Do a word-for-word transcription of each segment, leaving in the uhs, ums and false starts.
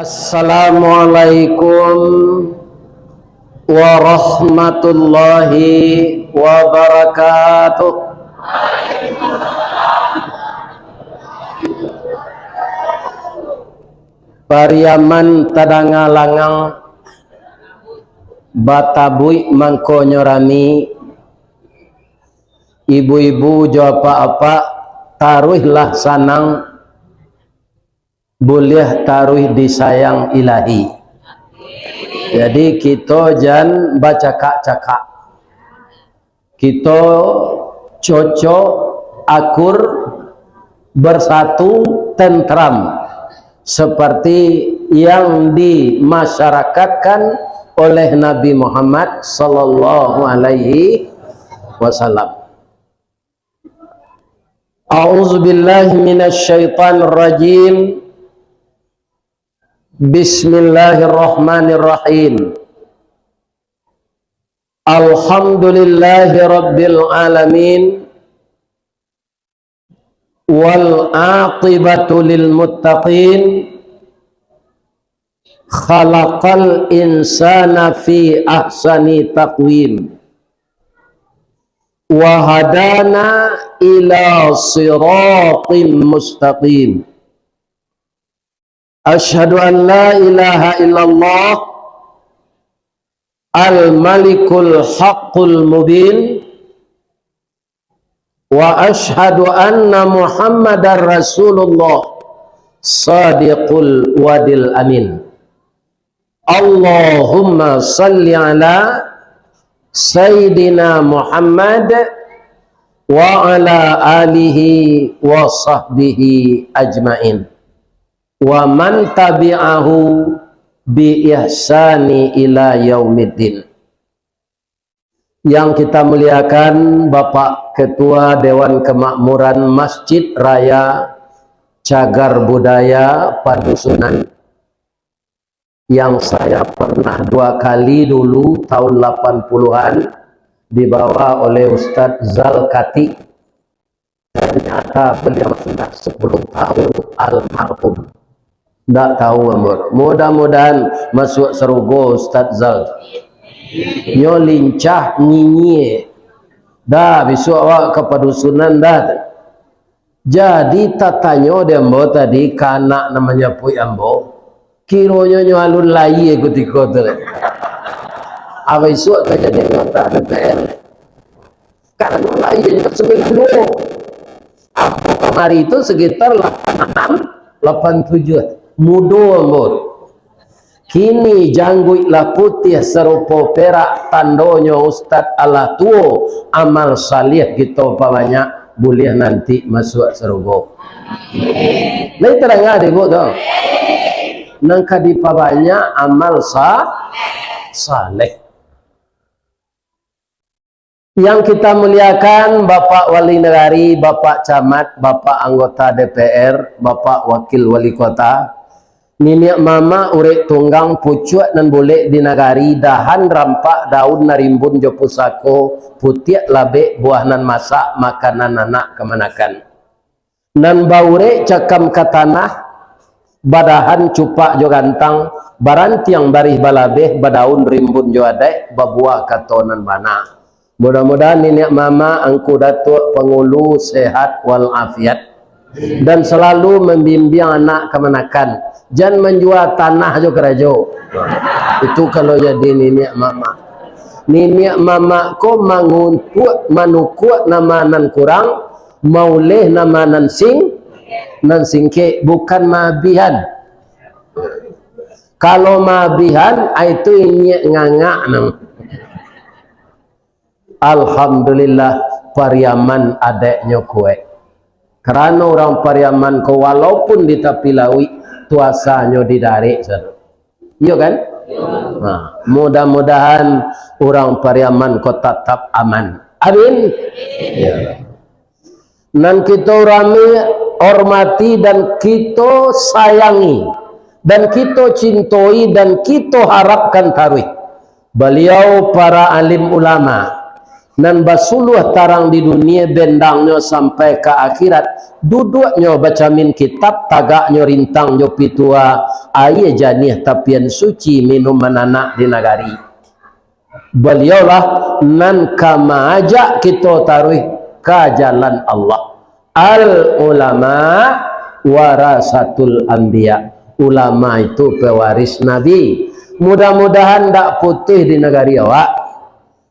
Assalamualaikum warahmatullahi wabarakatuh. Pariaman tadanga langang, batabuik mangkonyo rami, ibu-ibu jo apak-apak, taruihlah sanang, buliah taruih disayang Ilahi. Jadi, kito jan bacakak-cakak. Kito cocok, akur, bersatu, tentram, seperti yang dimasyarakatkan oleh Nabi Muhammad sallallahu alaihi wasallam. A'udzubillahi minasyaitonirrajim. Bismillahirrahmanirrahim. Alhamdulillahi rabbil alamin. Wal aqibatu lil muttaqin. Khalaqal insana fi ahsani taqwim. Wa hadana ila siratim mustaqim. Asyhadu an la ilaha illallah al-malikul haqqul mubin. Wa asyhadu anna Muhammadar Rasulullah sadiqul wadil amin. Allahumma salli ala Sayyidina Muhammad wa ala alihi wa sahbihi ajmain. Wa man tabi'ahu bi ihsani ila yaumiddin. Yang kita muliakan, Bapak Ketua Dewan Kemakmuran Masjid Raya Cagar Budaya Padusunan, yang saya pernah dua kali dulu tahun lapan puluhan dibawa oleh Ustadz Zalkati. Ternyata beliau sudah sepuluh tahun almarhum. Ndak tahu, ambo. Mudah-mudahan masuk sarugo Ustadz Zal. Nyo lincah nyinyie. Dah, bisuak awak ka padusunan dah. Jadi, tatanyo di ambo tadi, ka anak nan manyapuik ambo, kironyo nyo alun lahia kutiko tu. Abah isuak ka jadi anggota D P R. Karano lahirnyo sambilan duo. Ambo kamari tu sekitar lapan anam, lapan tujuah. Mudo ambo. Kini jangguik lah putiah sarupo perak, tandonyo Ustadz alah tuo, amal salih kito pabanyak, buliah nanti masuak sarugo. Lai tadanga dek Ibu tu? Nan ka dipabanyak amal sa-, saleh. Yang kita muliakan, Bapak Wali Nagari, Bapak Camat, Bapak Anggota D P R, Bapak Wakil Wali Kota, niniak mamak urek tunggang, pucuak nan bulek di nagari, dahan rampak, daun nan rimbun jo pusako, putiak labek, buah nan masak, makanan anak kamanakan. Nan baurek cakam ka tanah, badahan cupak jo gantang, barantiang barih balabeh, badaun rimbun jo adaik, babuah kato nan bana. Mudah-mudahan niniak mamak, angku datuak, pangulu sehat walafiat, dan salalu mambimbiang anak kamanakan. Jan manjua tanah jo karajo. Itu kalau jadi niniak mamak. Niniak mamak ko manguntuak, manukuak nama nan kurang, mauleh nama nan sing-, nan singkek, bukan maabihan. Kalau maabihan, ai tu inyiak ngangak namo. Alhamdulillah, Pariaman adaiknyo kuaik. Karano urang Pariaman ko, walaupun di tapi lauik, tu asanyo di darek sado. Iyo kan? Ha, mudah-mudahan urang Pariaman ko tatap aman. Amin. Ya. Nan kito rami, hormati, dan kito sayangi, dan kito cintoi, dan kito harapkan taruih. Baliau para alim ulama, Nan basuluah tarang di dunia, bendangnyo sampai ka akhirat, duduaknyo bacamin kitab, tagaknyo rintang jo pitua, aia janiah tapian suci minum mananak di nagari. Baliaulah nan ka maajak kito taruih ka jalan Allah. Al ulama warasatul anbiya. Ulama itu pewaris Nabi. Mudah-mudahan ndak putuih di nagari awak.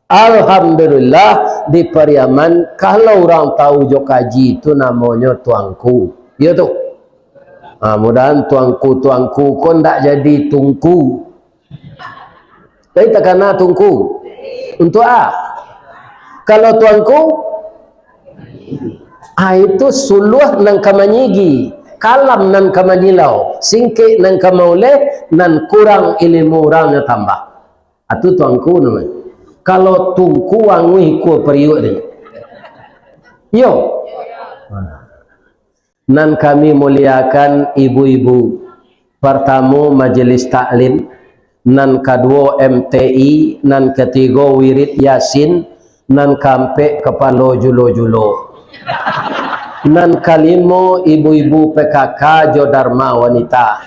Alhamdulillah, di Pariaman, kalau urang tahu jo kaji tu namonyo tuangku. Iyo tu. Ha, mudahan tuangku-tuangku ko ndak jadi tungku. Jadi takana tungku. Untuak a? Kalau tuangku, a itu suluah nan ka manyigi, kalam nan ka manyilau, singkek nan ka mauleh, nan kurang ilimu urangnyo tambah. A tu tuangku namonyo. Kalau tungku anguih kua pariuak deh. Iyo. Nan kami muliakan ibu-ibu. Partamo, majelis taklim. Nan kaduo, M T I. Nan katigo, wirid Yasin. Nan kaampek, kapalo julo-julo. Nan kalimo, ibu-ibu P K K jo Dharma Wanita.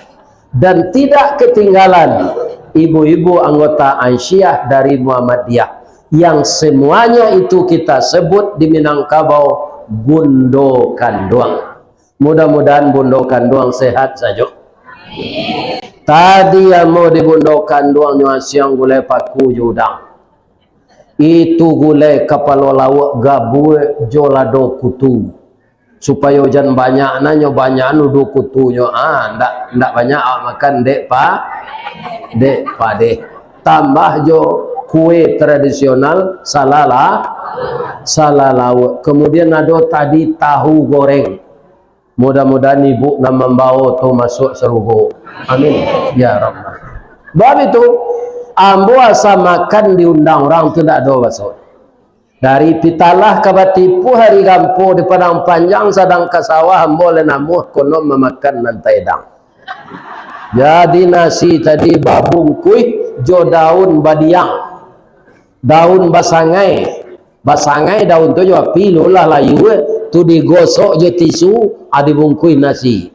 Dan tidak ketinggalan, ibu-ibu anggota Ansyiah dari Muhammadiyah, yang semuanya itu kita sebut di Minangkabau bundo kanduang. Mudah-mudahan bundo kanduang sehat sajo. Tadi ambo di bundo kanduang nyo asiang gulai paku jo udang. Itu gulai kapalo lauak gabua jo lado kutu. Supayo jan banyak nanyo, banyak nuduh kutunyo. Ah, ndak, ndak banyak awak makan, dek pa-, dek padeh. Tambah jo kue tradisional salala-, salalauak. Kemudian ado tadi tahu goreng. Mudah-mudahan ibu nan mambawo tu masuak sarugo. Amin. Ya Rabbal. Bab itu, ambo asa makan diundang urang tu ndak ado baso. Dari Pitalah ka Batipuah, ari gampo di Padang Panjang, sadang ka sawah ambo lai namuah, konon mamakan nan taedang. Jadi nasi tadi babungkuih jo daun badiang, daun basangai, basangai daun tu jo api, lo lah layua, tu digosok jo tisu, a dibungkuih nasi.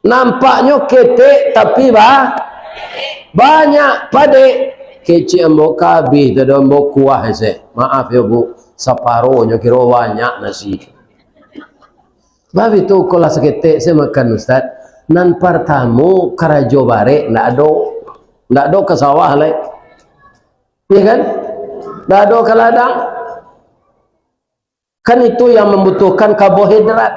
Nampaknyo ketek, tapi ba-, banyak padek. Kecek ambo kabih, tadi ambo kuah ese. Maaf yo, Bu, saparonyo kiro banyak nasi. Bab itu, ko lah saketek se makan, Ustaz. Nan partamo, karajo barek ndak ado. Ndak ado ka sawah lai. Iya kan? Ndak ado ka ladang. Kan itu yang mambutuhkan karbohidrat.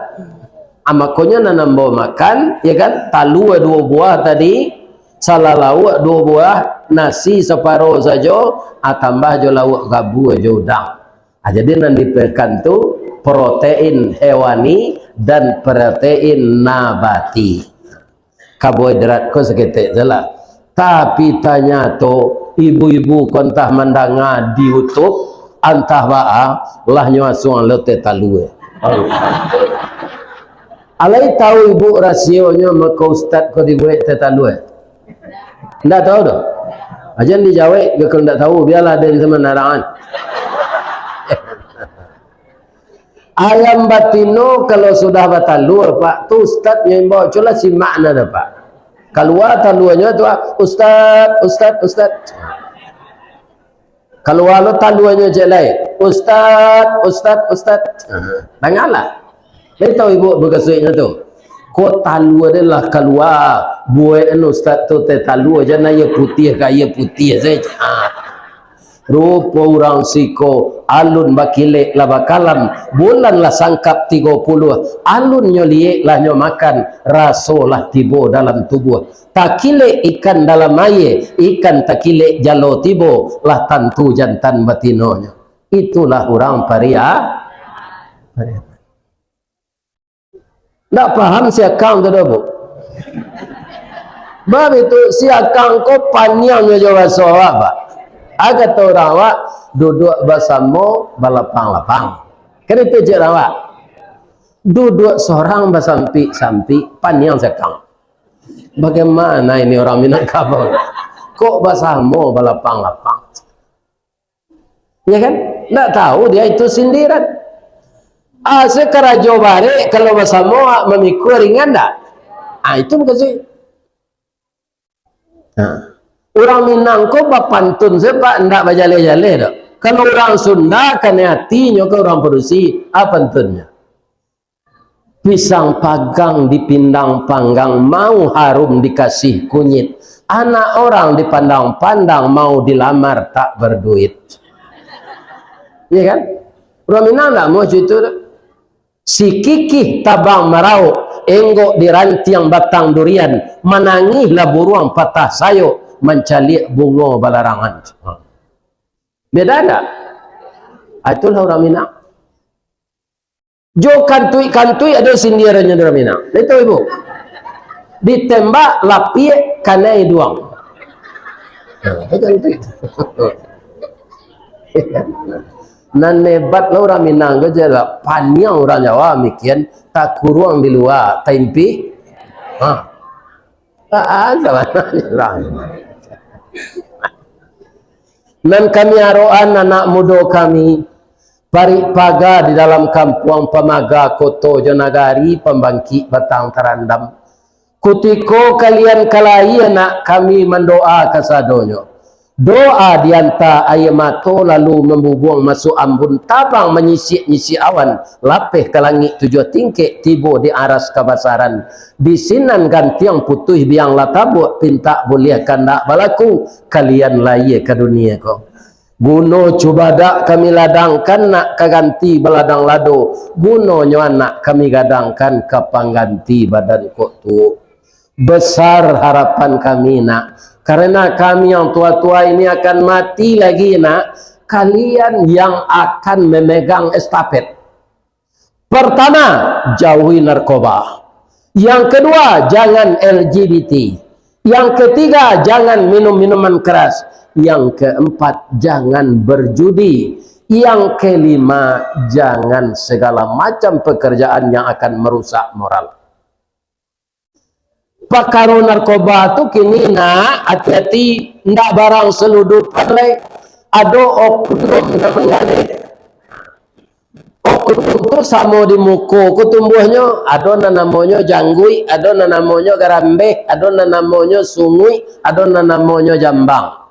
Ah, makonyo nan ambo makan, ya kan, talua duo buah tadi, salalauak duo buah, nasi saparo sajo, ah, tambah jo lauak gabua jo udang. Ah, jadi nan diperlukan tu protein hewani dan protein nabati. Karbohidrat ko saketek sajolah. Tapi tanyato, ibu-ibu ko antah mandanga di YouTube, antah baa, lah nyo asuang lo teh talua. Alai tahu ibu rasionyo mako ustad ko dibuek teh talua? Ndak tahu doh. Ajan dijawek, kalau ndak tahu, biarlah den semenaraan. Ayam batino kalau sudah batalua, Pak, tu ustad nyo imbau, culah simak nah, Pak. Kalua taluanyo tu, ah, "Ustad, ustad, ustad." Kalua lo taluanyo cek lai, "Ustad, ustad, ustad." Aha. Dangalah. Lai tahu ibu bakasuiknyo tu. Ko talua den lah kalua, buek anu ustad tu teh talua, jan aia putiah ka aia putiah sajo. Ah. Rupo urang siko, alun bakilek lah bakalam, bulan lah sangkap tigo puluah, alunnyo liek lah nyo makan, raso lah tibo dalam tubuah. Takilek ikan dalam aia, ikan takilek jalo tibo, lah tantu jantan batinonyo. Itulah urang Paria-, Pariaman. Ndak paham si Akang tu doh, Bu. Bab itu, si Akang ko paniang jo baso awak, Pak. A kato urang awak, duduak basamo balapang-lapang. Kan itu cek urang awak. Duduak sorang basampik-sampik, paniang si Akang. Bagaimana ini orang Minangkabau? Kok basamo balapang-lapang? Ya kan? Ndak tahu dia itu sindiran. Ah, sakarajo barek, kalau basamo mamikua ringan ndak? Ah, itu mukasuik. Nah, urang Minang ko bapantun sajo, Pak, ndak bajaleh-jaleh doh. Kalau urang Sunda, kanai atinyo ka urang padusi, ah, pantunnyo. Pisang pagang dipindang panggang, mau harum dikasih kunyit. Anak orang dipandang-pandang, mau dilamar tak berduit. Iya kan? Urang Minang ndak mau cerita tu. Si kikih tabang marauk, enggok di rantiang batang durian, manangihlah buruang patah sayok, mancaliak bungo balarangan. Beda ndak? Ah, itulah urang Minang. Jo kantuik-kantuik ado sindirannyo urang Minang. Itu ibu. Ditembak lapiak kanai duang. Nah, itu kantuik. Nan hebat lah urang Minang ko je lah. Paniang urang Jawa mikian, takuruang di lua, taimpi. Ha. Ah, ah, sabananyo urang. Nan kami arokan anak mudo kami, parik paga di dalam kampuang pamaga koto jo nagari pambangkik batang tarandam. Kutiko kalian ka lahia nak, kami mandoa kasadonyo. Doa dianta aia mato lalu mambubuang masuak ambun, tabang manyisiak-nyisiak awan, lapeh ka langik tujuah tingkek, tibo di aras kabasaran. Di sinan gantiang putuih biang lah tabuak, pintak buliah kandak balaku, kalian lahia ka dunia ko. Guno cubadak kami ladangkan nak ka ganti baladang lado, gunonyo anak kami gadangkan ka pangganti badan kok tuo. Besar harapan kami nak, karena kami yang tua-tua ini akan mati lagi nak, kalian yang akan memegang estafet. Pertama, jauhi narkoba. Yang kedua, jangan L G B T. Yang ketiga, jangan minum minuman keras. Yang keempat, jangan berjudi. Yang kelima, jangan segala macam pekerjaan yang akan merusak moral. Pakaro narkoba tu kini nak, ati-ati, ndak barang saludupan lai. Ado oknum nan manggaleh. Oknum tu samo di muko ko tumbuahnyo, ado nan namonyo jangguik, ado nan namonyo garambeh, ado nan namonyo sunguik, ado nan namonyo jambang.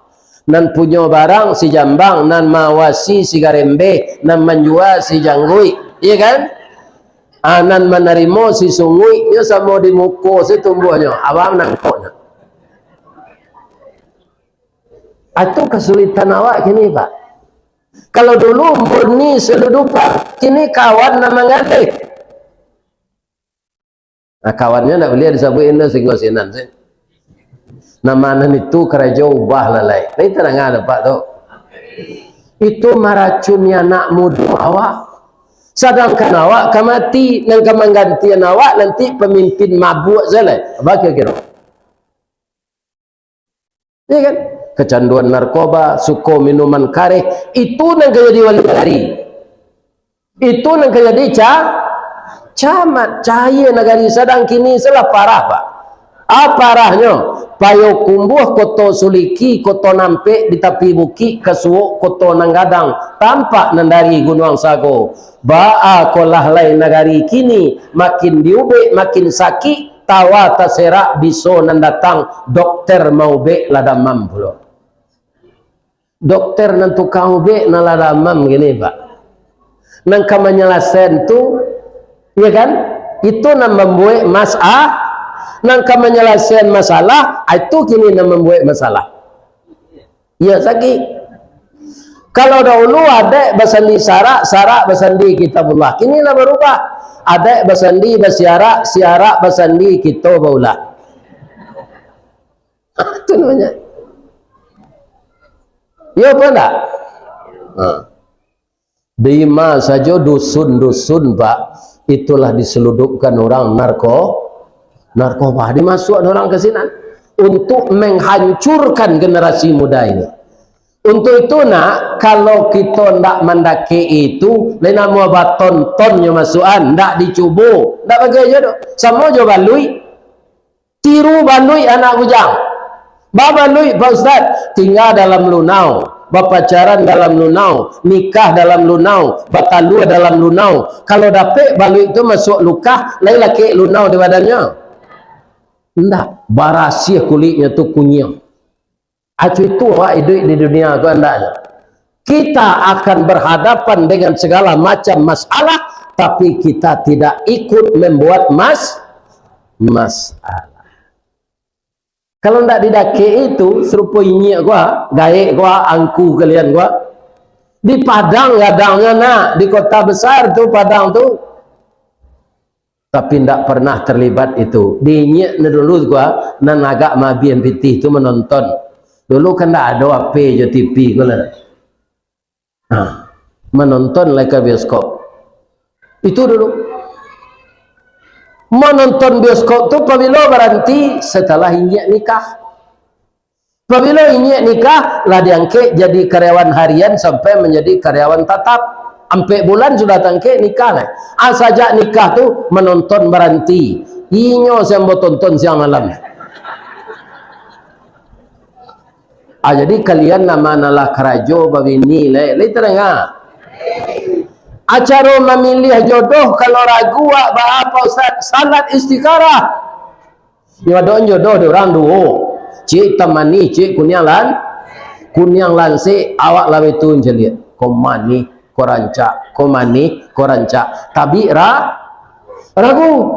Nan punyo barang si jambang, nan maawasi si garambeh, nan manjua si jangguik, iya kan? Ah, nan manarimo si sunguik, nyo samo di muko si tumbuahnyo, awak nangkoknyo. Atu kasulitan awak kini, Pak. Kalau dulu murni saludupan, kini kawan nan manggaleh. Nah, kawannyo ndak buliah disabuik inyo, singgo sinan se. Nama nan itu karajo ubah lalai. Lai tadanga dek Apak tu? Itu maracuni anak mudo awak. Sadangkan awak ka mati, nan ka manggantian awak nanti pamimpin mabuak se lai. Apo kiro-kiro? Iya kan? Kecanduan narkoba, suko minuman kareh, itu nan ka jadi wali nagari. Itu nan ka jadi ca-, camat, cahaya nagari. Sadang kini se lah parah, Pak. Ah, parahnyo, Payokumbuah, Koto Suliki, Koto Nampek di tapi bukik, ka suok Koto Nan Gadang, tampak nan dari Gunuang Sago. Baa ko lah lai nagari kini, makin diubek, makin sakik, tawa taserak, biso nan datang, dokter maubek lah damam pulo. Dokter nan tukang ubek nan lah damam kini, Pak. Nan ka manyalasaian tu, iya kan? Itu nan mambuek mas-, ah, nan ka manyalasaian masalah, ah, itu kini nan mambuek masalah. Iya, sakik. Kalau dahulu adaik basandi sarak, sarak basandi Kitabullah. Kini lah barubah. Adaik basandi basiarak, siarak basandi kito baulah. Itu namanya. Iya apa ndak? Ha. Di ma sajo dusun-dusun, Pak, itulah diseludupkan urang narko-, narkoba. Dimasuakkan urang ka sinan untuk menghancurkan generasi muda ini. Untuk itu, nak, kalau kito ndak mandakek itu, lain namo baton-tonnyo masuakan, ndak dicubo, ndak bagai jo doh. Samo jo baluik. Tiru baluik anak bujang. Ba baluik, Pak Ustaz, tingga dalam lunau. Bapacaran dalam lunau, nikah dalam lunau, batalua dalam lunau. Kalau dapek baluik tu masuak lukah, lai lakek lunau di badannyo? Ndak, barasiah kuliknyo tu kunyiang. Acu itu awak iduik di dunia tu andaknyo. Kita akan berhadapan dengan segala macam masalah, tapi kita tidak ikut membuat mas-, masalah. Kalau ndak didakek itu, serupo inyiak ko, gaek ko, angku kalian ko. Di Padang gadangnyo nak, di kota besar tu Padang tu. Tapi ndak pernah terlibat itu. Di inyiak ni dulu ko, nan agak mabian pitih tu menonton. Dulu kan ndak ado H P jo T V ko lah. Nah, menonton lai ka bioskop. Itu dulu. Menonton bioskop tu pabilo baranti? Setelah inyiak nikah. Pabilo inyiak nikah, lah diangkek jadi karyawan harian sampai menjadi karyawan tatap. Ampek bulan sudah tangkek nikah nah. Ah, sajak nikah tu menonton baranti. Inyo siang batonton siang malam. Ah, jadi kalian nan ma nan lah karajo babini, lai, lai tadanga? Acaro mamiliah jodoh, kalau ragu, wak, baa, Pak Ustaz? Salat istikharah. Yo, ado jodoh di urang duo. Ciek itam manih, ciek kuniang lan-, kuniang lansek, awak laweh tu mancaliak. Ko manih, ko rancak, ko manih, ko rancak. Tabik ra-, ragu.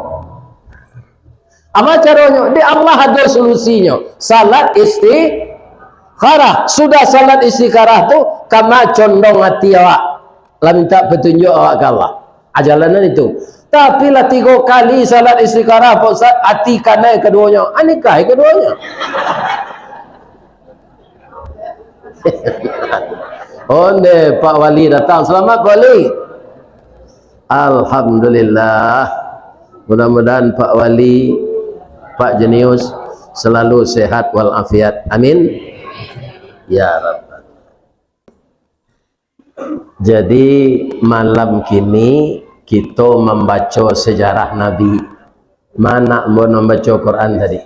Apa caronyo? Di Allah ado solusinyo. Salat istikharah. Sudah salat istikharah tu, kama condong ati awak. Lah minta petunjuk awak ka Allah. Ah, jalanan itu. Tapi lah tigo kali salat istikharah, Pak Ustaz, ati kanai kaduonyo. Ah, nikah kaduonyo. Onde, Pak Wali datang. Selamat, Pak Wali. Alhamdulillah. Mudah-mudahan Pak Wali, Pak Jenius selalu sehat walafiat. Amin. Ya Rabbal. Jadi, malam kini kito mambaco sejarah Nabi. Mana ambo nan baco Quran tadi?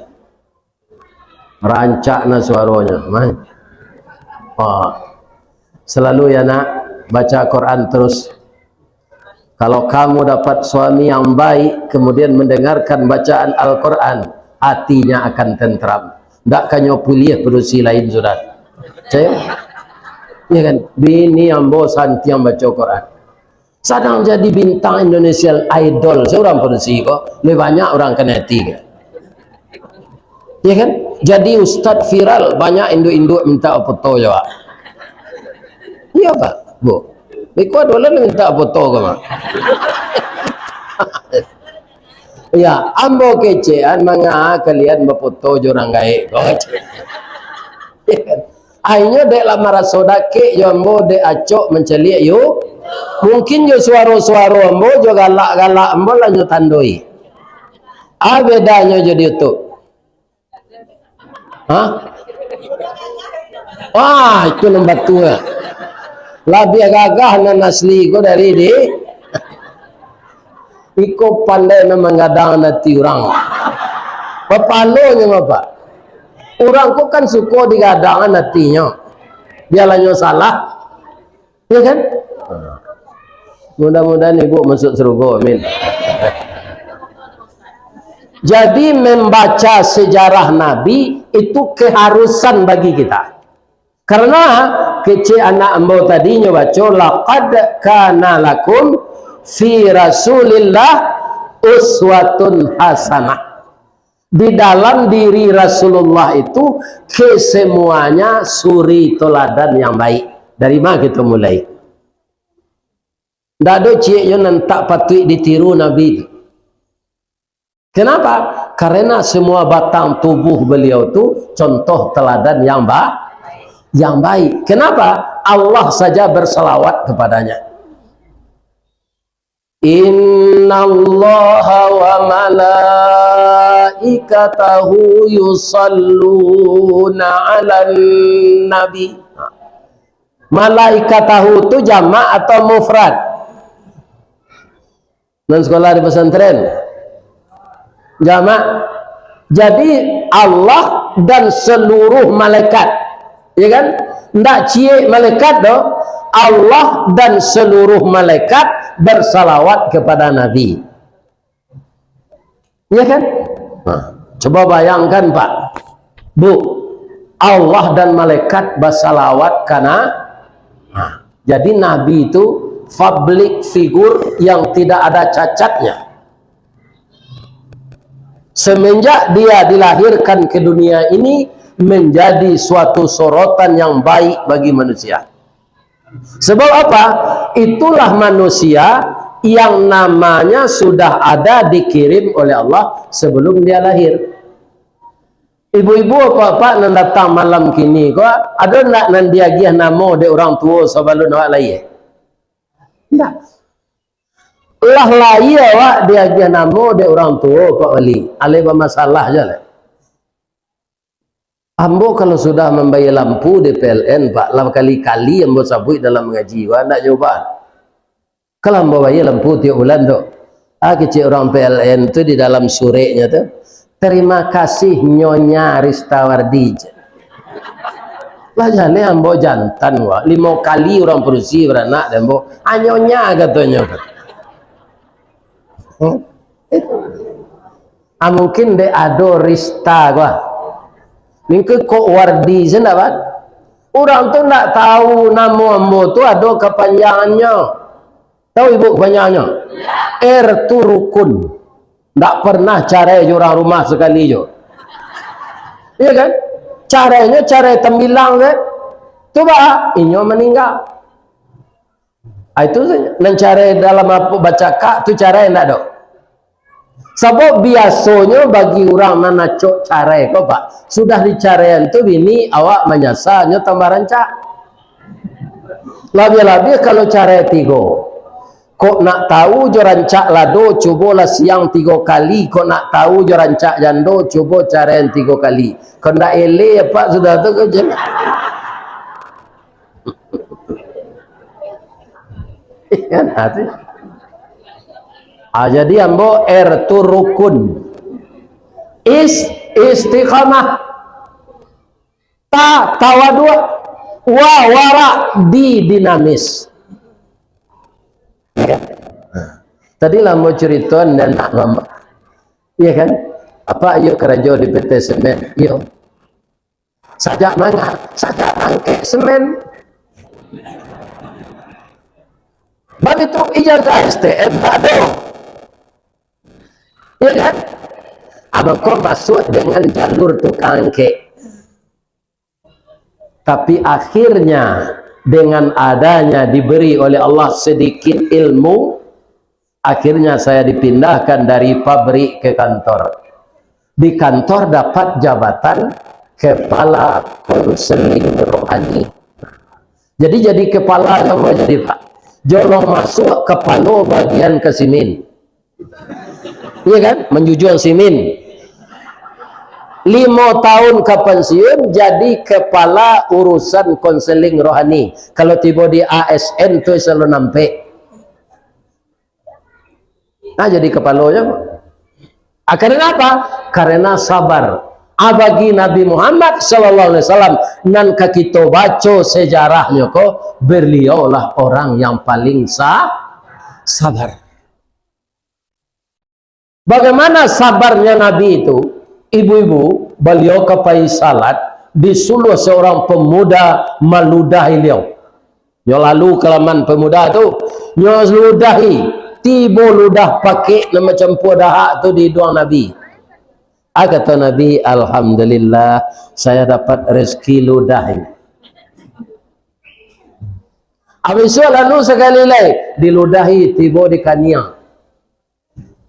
Rancak na suaronyo, man. Oh. Selalu ya nak, baca Quran terus. Kalau kamu dapat suami yang baik, kemudian mendengarkan bacaan Al-Quran, hatinya akan tentram. Ndak kanyo piliah padusi lain sudah. Cek? Ya kan? Bini ambo santiang baco Quran. Sadang jadi bintang Indonesian Idol, seorang padusi ko, lebih banyak orang kena hati ko. Ya kan? Jadi ustaz viral, banyak induak-induak minta foto jo awak. Iya, Pak, Bu. Iko ado lah minta foto ko, Pak. Ya, ambo kecekan manga kalian bafoto jo urang gaek ko. Akhirnyo dek lah maraso dakek jo ambo, dek acok mancaliak yo. Mungkin jo suaro-suaro ambo, jo galak-galak ambo lah nyo tandoi. Ah, bedanyo jo di YouTube. Hah? Wah, itu nan batua. Labiah gagah nan asli ko dari di, iko pandai nan manggadang ati urang. Bapalonyo, Bapak. Urang ko kan suko digadangan atinyo. Bialah nyo salah. Ya kan? Mudah-mudahan ibu masuk surga, amin. Jadi, membaca sejarah Nabi itu keharusan bagi kita. Karena kecil anak ambo tadi nyo baco, "Laqad kana lakum fi Rasulillah uswatun hasanah." Di dalam diri Rasulullah itu kesemuanya suri toladan yang baik. Dari ma kito mulai? Ndak ado cieknyo nan tak patuik ditiru Nabi tu. Kenapa? Karena semua batang tubuh beliau tu contoh teladan yang ba-, yang baik. Kenapa? Allah saja berselawat kepadanya. Innallaha wa malaikatahu yusalluna 'alan nabi. Malaikatahu tu jamak atau mufrad? Nan sekolah di pesantren. Jamak. Jadi, Allah dan seluruh malaikat, ya kan? Ndak ciek malaikat doh, Allah dan seluruh malaikat bersalawat kepada Nabi. Ya kan? Nah, coba bayangkan, Pak. Bu, Allah dan malaikat basalawat kana. Nah, jadi Nabi itu public figure yang tidak ada cacatnya. Semenjak dia dilahirkan ke dunia ini, menjadi suatu sorotan yang baik bagi manusia. Sebab apa? Itulah manusia yang namanya sudah ada dikirim oleh Allah sebelum dia lahir. Ibu-ibu, apak-apak nan datang malam kini ko, ado ndak nan diagiah namo dek urang tuo sabalun awak lahia? Ndak. Lah lahia awak diagiah namo dek urang tuo, Pak Wali. Alai bamasalah je lah. Ambo kalau sudah mambayia lampu di P L N, Pak, lah bakali-kali ambo sabuik dalam mangaji, wah, ndak jawaban. Kalau ambo bayia lampu tiok bulan tu, ah, kecek urang P L N tu di dalam sureknyo tu, "Terima kasih, Nyonya Ristawardi." Lah jaleh ambo jantan, wah, limo kali urang padusi baranak dek ambo, "Ah, Nyonya," katonyo. Hmm? Ah, mungkin dek ado Rista ko, ah. Mungkin kok Wardi se ndak, Pak? Urang tu ndak tahu namo ambo tu ado kapanjangannyo. Tahu ibu kapanjangannyo? R tu rukun. Ndak pernah carai jo urang rumah sakali jo. Iya kan? Carainyo carai tambilang se. Tu baa, inyo maningga. Ah, itu sajo. Nan carai dalam apo bacakak tu carai ndak do? Sabab biasonyo bagi urang nan acok carai ko, Pak, sudah dicaraian tu bini awak manyasa, nyo tambah rancak. Labiah-labiah kalau carai tigo. Kok nak tahu jo rancak lado, cubolah siang tigo kali. Kok nak tahu jo rancak jando, cubo caraian tigo kali. Kok ndak eleh, Pak, sudah tu ko jan. Kan, ah, tu. Ah, jadi ambo R tu rukun. Is, istiqamah. Ta, tawaduk. Wa, warak, di, dinamis. Ya. Nah, tadi lah ambo carito, ndak nak lamo. Iya kan? Apak iyo karajo di P T Semen? Iyo. Sajak manga? Sajak angkek semen. Baitu ijazah S T M ndak ado. Iya kan? Abang ko masuak dengan jalur tukang angkek. Tapi akhirnya, dengan adanya diberi oleh Allah sedikit ilmu, akhirnya saya dipindahkan dari pabrik ke kantor. Di kantor dapat jabatan kepala konseling rohani. Jadi, jadi kepala nyo jadi, Pak. Jolong masuak kepala bagian ke simin. Iya kan? Manjujuang simin. Limo tahun ka pensiun, jadi kepala urusan konseling rohani. Kalau tibo di A S N tu selalu nampek. Nah, jadi kepalanya. Ah, karena apa? Karena sabar. Ah, bagi Nabi Muhammad sallallahu alaihi wasallam, nan ka kito baco sejarahnyo ko, beliaulah orang yang paling sa-, sabar. Bagaimana sabarnya Nabi itu? Ibu-ibu, beliau ka pai salat, disuluah seorang pemuda maludahi beliau. Nyo lalu kalaman pemuda tu, nyo ludahi, tibo ludah pakek nan macampua dahak tu di iduang Nabi. Ah, kato Nabi, "Alhamdulillah, saya dapat rezeki ludah ini." Habis tu lalu sakali lai, diludahi, tibo di kaniang.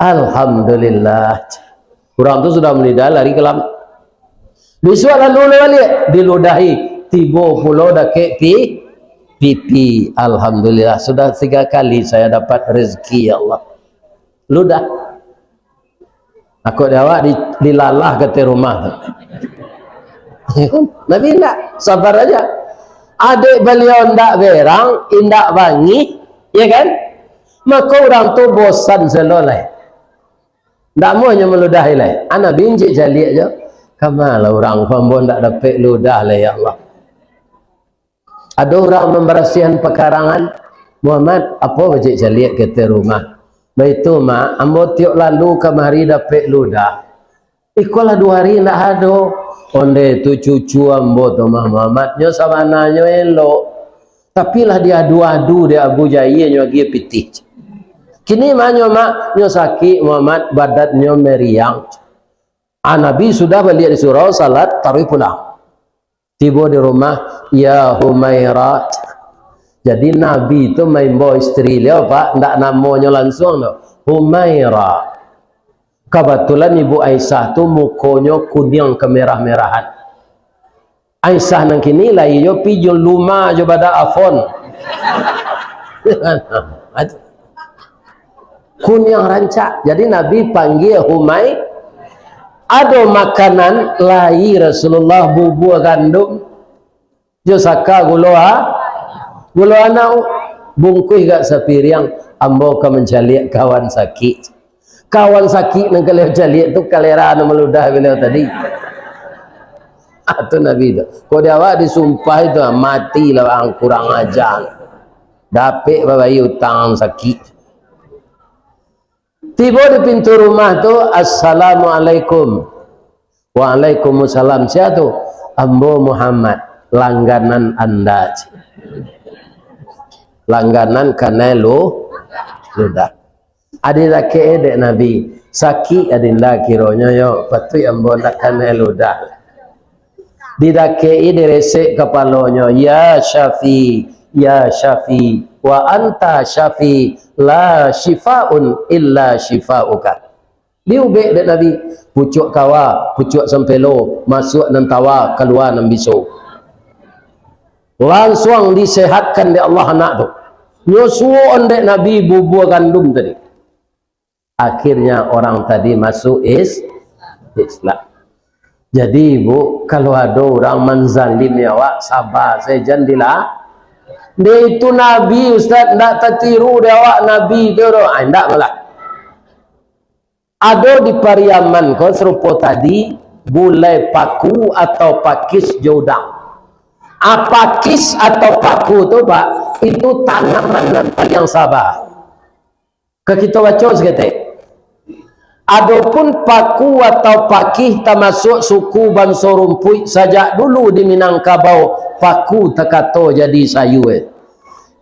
Alhamdulillah. Urang tu sudah maludah lari kalam. Bisuak lalu baliak, diludahi, tibo pulo dakek pi-, pipi. Alhamdulillah, sudah tiga kali saya dapat rezeki, ya Allah. Ludah. Aku di awak di-, dilalah ka rumah tu. Nabi indak, sabar aja. Adik baliau indak berang, indak bangih, ya kan? Mako urang tu bosan selo lai. Ndak amuah nyo maludahi lai. Anak binjik caliak jo. Kama lah urang ko ambo ndak dapek ludah lai, ya Allah. Ado urang mambarasiahan pakarangan, "Muhammad, apo bacik caliak ka ateh rumah?" "Baitu, Mak, ambo tiok lalu kamari dapek ludah. Iko lah duo ari indak ado." "Ondeh tu cucu ambo tu mah, Muhammad, nyo sabananyo elok. Tapi lah diadu-adu dek Abu Jahil, nyo agiah pitih. Kini ma nyo, Mak?" "Nyo sakik, Muhammad, badannyo meriang." Ah, Nabi sudah baliak di surau, salat tarawih pulang. Tibo di rumah, "Ya Humaira." Jadi Nabi tu maimbau isteri baliau, Pak, ndak namonyo lansuang tu. Humaira. Kabatulan Ibu Aisyah tu mukonyo kuniang kamerah-merahan. Aisyah nan kini lai jo pi jo luma jo badak afon. Kuniang rancak. Jadi Nabi panggia Humai. Ado makanan lai Rasulullah, bubua gandum jo saka gulo a-, gulo anau. Bungkuih gak sapiriang, ambo ka mancaliak kawan sakik. Kawan sakik nan kalian caliak tu kalera nan maludah baliau tadi. Ah, tu Nabi tu. Kok di awak disumpah itu, ah, matilah ang kurang ajar. Dapek babayia utang sakik. Tibo di pintu rumah tu, "Assalamualaikum." "Waalaikumsalam. Sia tu?" "Ambo Muhammad, langganan anda." Langganan kanai lu-, ludah. Adi dakek dek Nabi, sakik adinda kironyo yo, patuik ambo ndak kanai ludah. Didakek-i, diresek kapalonyo, "Ya Syafi, ya Syafi, wa anta Syafi, la syifaun illa syifauka." Diubek dek Nabi, pucuak kawa, pucuak sampelo, masuak nan tawa, kalua nan biso. Lansuang disehatkan dek Allah anak tu. Nyo suokan dek Nabi bubua gandum tadi. Akhirnya orang tadi masuk is-, Islam. Jadi, Bu, kalau ado urang manzalimi awak, saba sajo, jan dila-, Dek itu Nabi, Ustaz, ndak tatiru dek awak Nabi tu doh. Ah, ndak malah. Ado di Pariaman ko sarupo tadi, gulai paku atau pakis jo udang. Ah, pakis atau paku tu, Pak, itu tanaman nan paliang saba. Ka kito baco saketek. Adopun paku atau pakih tamasuak suku banso rumpuik sajak dulu di Minangkabau, paku takato jadi sayua.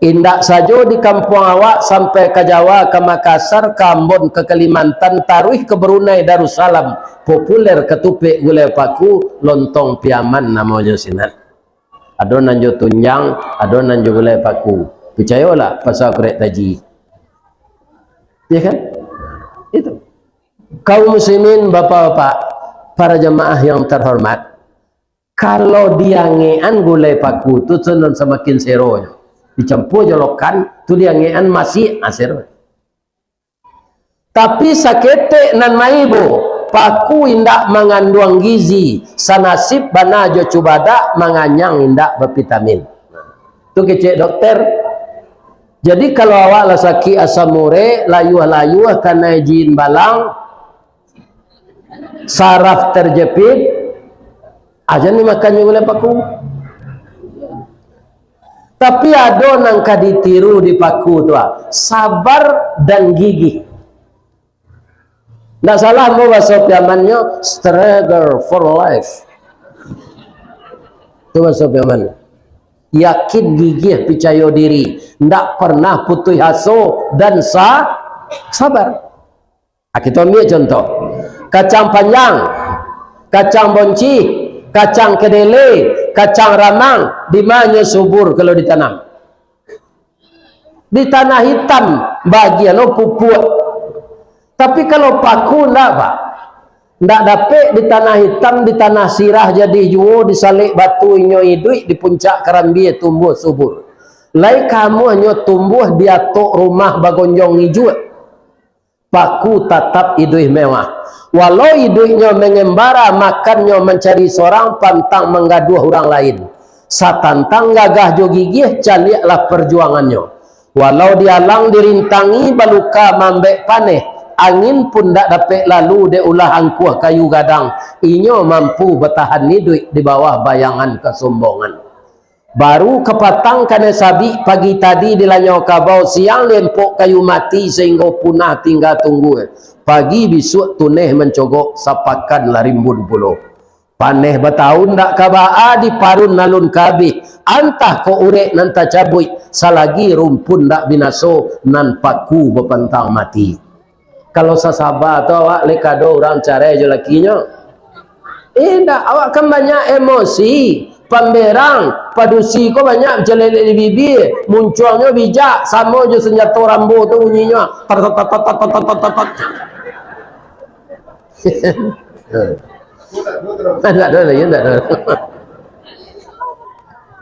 Indak sajo di kampuang awak, sampai ka Jawa, ka Makassar, ka Ambon, ka Kalimantan, taruih ka Brunei Darussalam, populer katupek gulai paku, lontong Piaman namonyo sinan. Ado nan jo tunjang, ado nan jo gulai paku. Picayolah, pasal kurek taji. Ya kan? Itu. Kaum muslimin, bapak-bapak, para jamaah yang terhormat, kalau diangekan gulai paku tu, tu nan samakin seronyo. Dicampur jo lokan, tu diangekan masih, ah, sero. Tapi saketek nan maibo, paku indak manganduang gizi, sanasib bana jo cubadak, manganyang indak bavitamin. Tu kecek dokter. Jadi, kalau awak lah sakik asam urek, layuah-layuah kanai jin balang, saraf terjepit, ah, jan dimakan jo gulai paku. Tapi ado nan ka ditiru di paku tu, ah, sabar dan gigih. Ndak salah ambo bahaso Piamannyo, struggle for life. Tu bahaso Piaman. Yakin, gigih, picayo diri, ndak pernah putuih aso, dan sa-, sabar. Ah, kito ambiak contoh. Kacang panjang, kacang boncih, kacang kedele, kacang ramang, di ma nyo subur kalau ditanam? Di tanah hitam, bagian lo pupuak. Tapi kalau paku, ndak, Pak. Ndak dapek di tanah hitam, di tanah sirah jadi juo, di salek batu inyo iduik, di puncak karambia tumbuah subur. Lai kamuahnyo tumbuah di atok rumah bagonjong ijuak. Paku tatap iduik mewah. Walau iduiknyo mengembara, makannyo mancari sorang, pantang manggaduah urang lain. Satantang gagah jo gigih, caliaklah parjuangannyo. Walau dialang dirintangi, baluka maambek paneh, angin pun ndak dapek lalu dek ulah angkuah kayu gadang, inyo mampu batahan iduik di bawah bayangan kasombongan. Baru kapatang kanai sabik, pagi tadi dilanyau kabau, siang lempok kayu mati sahinggo punah tingga tunggu. Pagi bisuak tuneh mancogok, sapakan lah rimbun pulo. Paneh batahun ndak ka baa, diparun alun ka abih, antah kok urek nan tacabuik, salagi rumpun ndak binaso, nan paku bapantang mati. Kalau sasaba tu awak lai kado urang carai jo lakinyo. Indak, awak kan banyak emosi, pamberang, padusi ko banyak calelek di bibia, muncuangnyo bijak, samo jo sanjato Rambo tu bunyinyo. Tat, tat, tat. Ndak ado lai, ndak ado.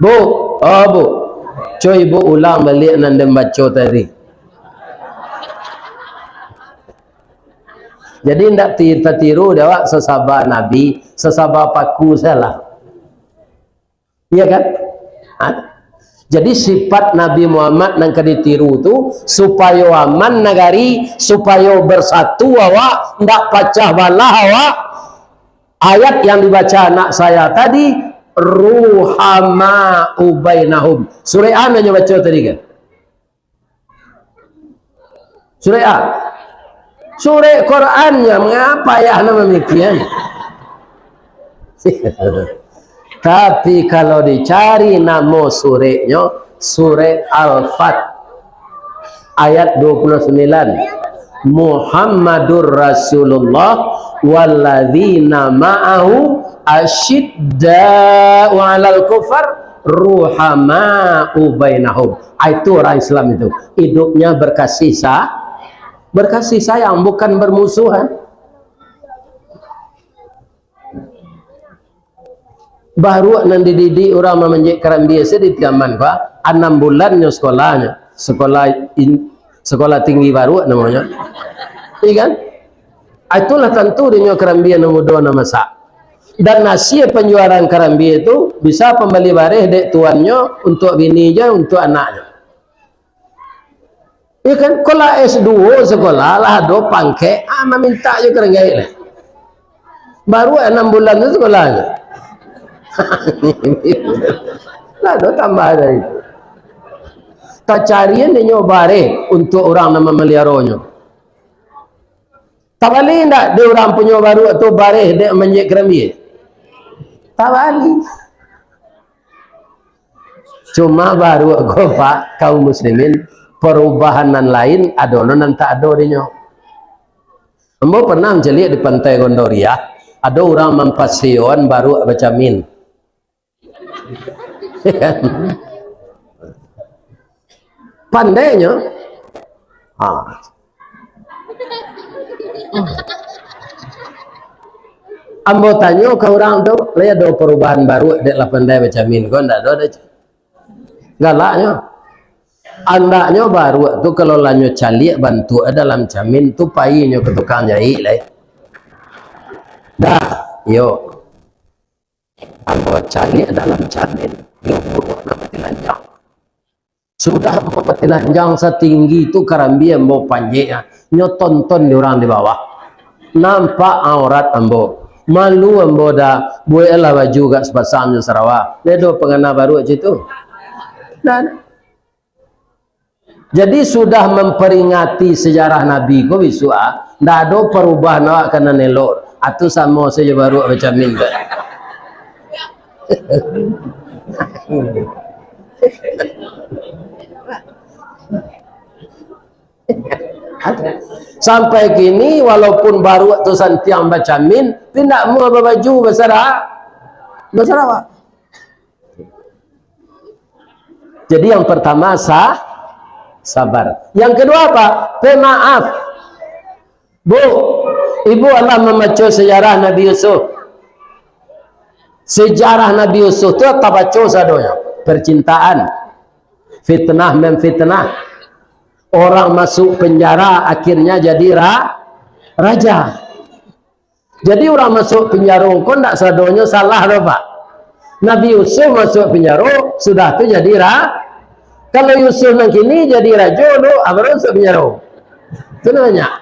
Bu, oh Bu, cubo Ibu ulang baliak nan den baco tadi. Jadi, ndak ti-, tatiru dek awak sasaba Nabi, sasaba paku salah. Iya kan? Ha? Jadi, sifat Nabi Muhammad nan ka ditiru tu, supayo aman nagari, supayo bersatu awak, ndak pacah balah awak. Ayat yang dibaca anak saya tadi, "Ruhama'u bainahum." Surek a nan nyo baco tadi kan? Surek a? Surek Quran nyo, mangapa ayah nan mamikian? Tapi, kalau dicari namo sureknyo, surek Al-Fat, ayat dua puluh sembilan, "Muhammadur Rasulullah walladzina ma'ahu asyidda'u 'alal kufar ruhama'u bainahum." Ah, itu orang Islam itu. Hidupnya berkasih sa-, berkasih sayang, bukan bermusuhan. Baruak nan dididik urang mamanjek karambia se di Piaman, Pak. Anam bulan nyo sekolahnyo. Sekolah in-, sekolah tinggi baruak namonyo. Iya kan? Ah, itulah tantu dinyo karambia nan mudo nan masak. Dan hasil panjualan karambia tu bisa pambali bareh dek tuannyo, untuak bini jo untuak anaknyo. Iya kan? Kalau lah S dua sekolah, lah ado pangkek, ah, mamintak jo karanggaik lah. Baru anam bulan tu sekolah je. Lah ado tambah dari tu. Tacarian inyo bareh untuak urang nan mamaliaronyo. Tabali indak di urang punyo baruak tu bareh dek manjek karambia? Tabali. Cuma baruak ko, Pak, kaum muslimin, parubahan nan lain ado lo nan tak ado dinyo. Ambo pernah mancaliak di Pantai Gondoriah, ado urang mampaseoan baruak bacamin. Pandainyo. Ha. Ambo tanyo ka urang tu, "Lai ado parubahan baruak dek lah pandai bacamin ko?" "Ndak ado doh." Galaknyo. Andaknyo baruak tu kalau lah nyo caliak bantuak dalam camin tu, pai nyo ka tukang jaik lai. Dah, yo. Ambo caliak dalam camin, iyo buruak nan batilanjang. Sudah ambo batilanjang satinggi tu karambia ambo panjeknyo, nyo tonton di urang di bawah. Nampak aurat ambo. Malu ambo dah, bueklah baju agak sapasang jo sarawa. Lai ado pangana baruak cam itu? Ndak ado. Jadi, sudah mamperingati sajarah Nabi ko bisuak, ah, ndak ado parubahan awak ka nan elok. Ah, tu samo sajo baruak bacamin tu. Sampai kini, walaupun baruak tu santiang bacamin, tapi ndak amuah babaju basara-, basarawa. Jadi, yang pertama, sa-, sabar. Yang kedua apa? Pemaaf. Bu, ibu alah mambaco sejarah Nabi Yusuf. Sejarah Nabi Yusuf tu tabaco sadonyo. Percintaan, fitnah memfitnah. Orang masuk penjara, akhirnya jadi ra-, raja. Jadi, urang masuk pinjaro ko ndak sadonyo salah doh, Pak. Nabi Yusuf masuk pinjaro, sudah tu jadi ra-, kalau Yusuf nan kini jadi rajo tu, ah, baru masuk pinjaro. Tu lah banyak.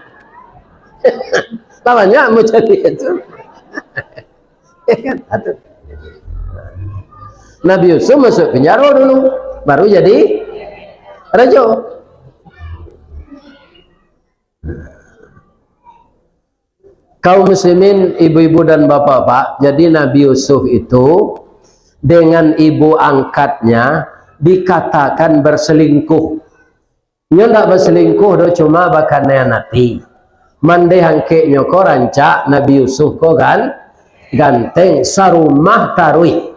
Lah banyak mau cari itu. Nabi Yusuf masuk penjara dulu, baru jadi raja. Kaum muslimin, ibu-ibu dan bapak-bapak, jadi Nabi Yusuf itu dengan ibu angkatnya dikatakan berselingkuh. Nyo ndak basalingkuh doh, cuma bakanian ati. Mandeh angkeknyo ko rancak, Nabi Yusuf ko gan-, ganteng, sarumah taruih.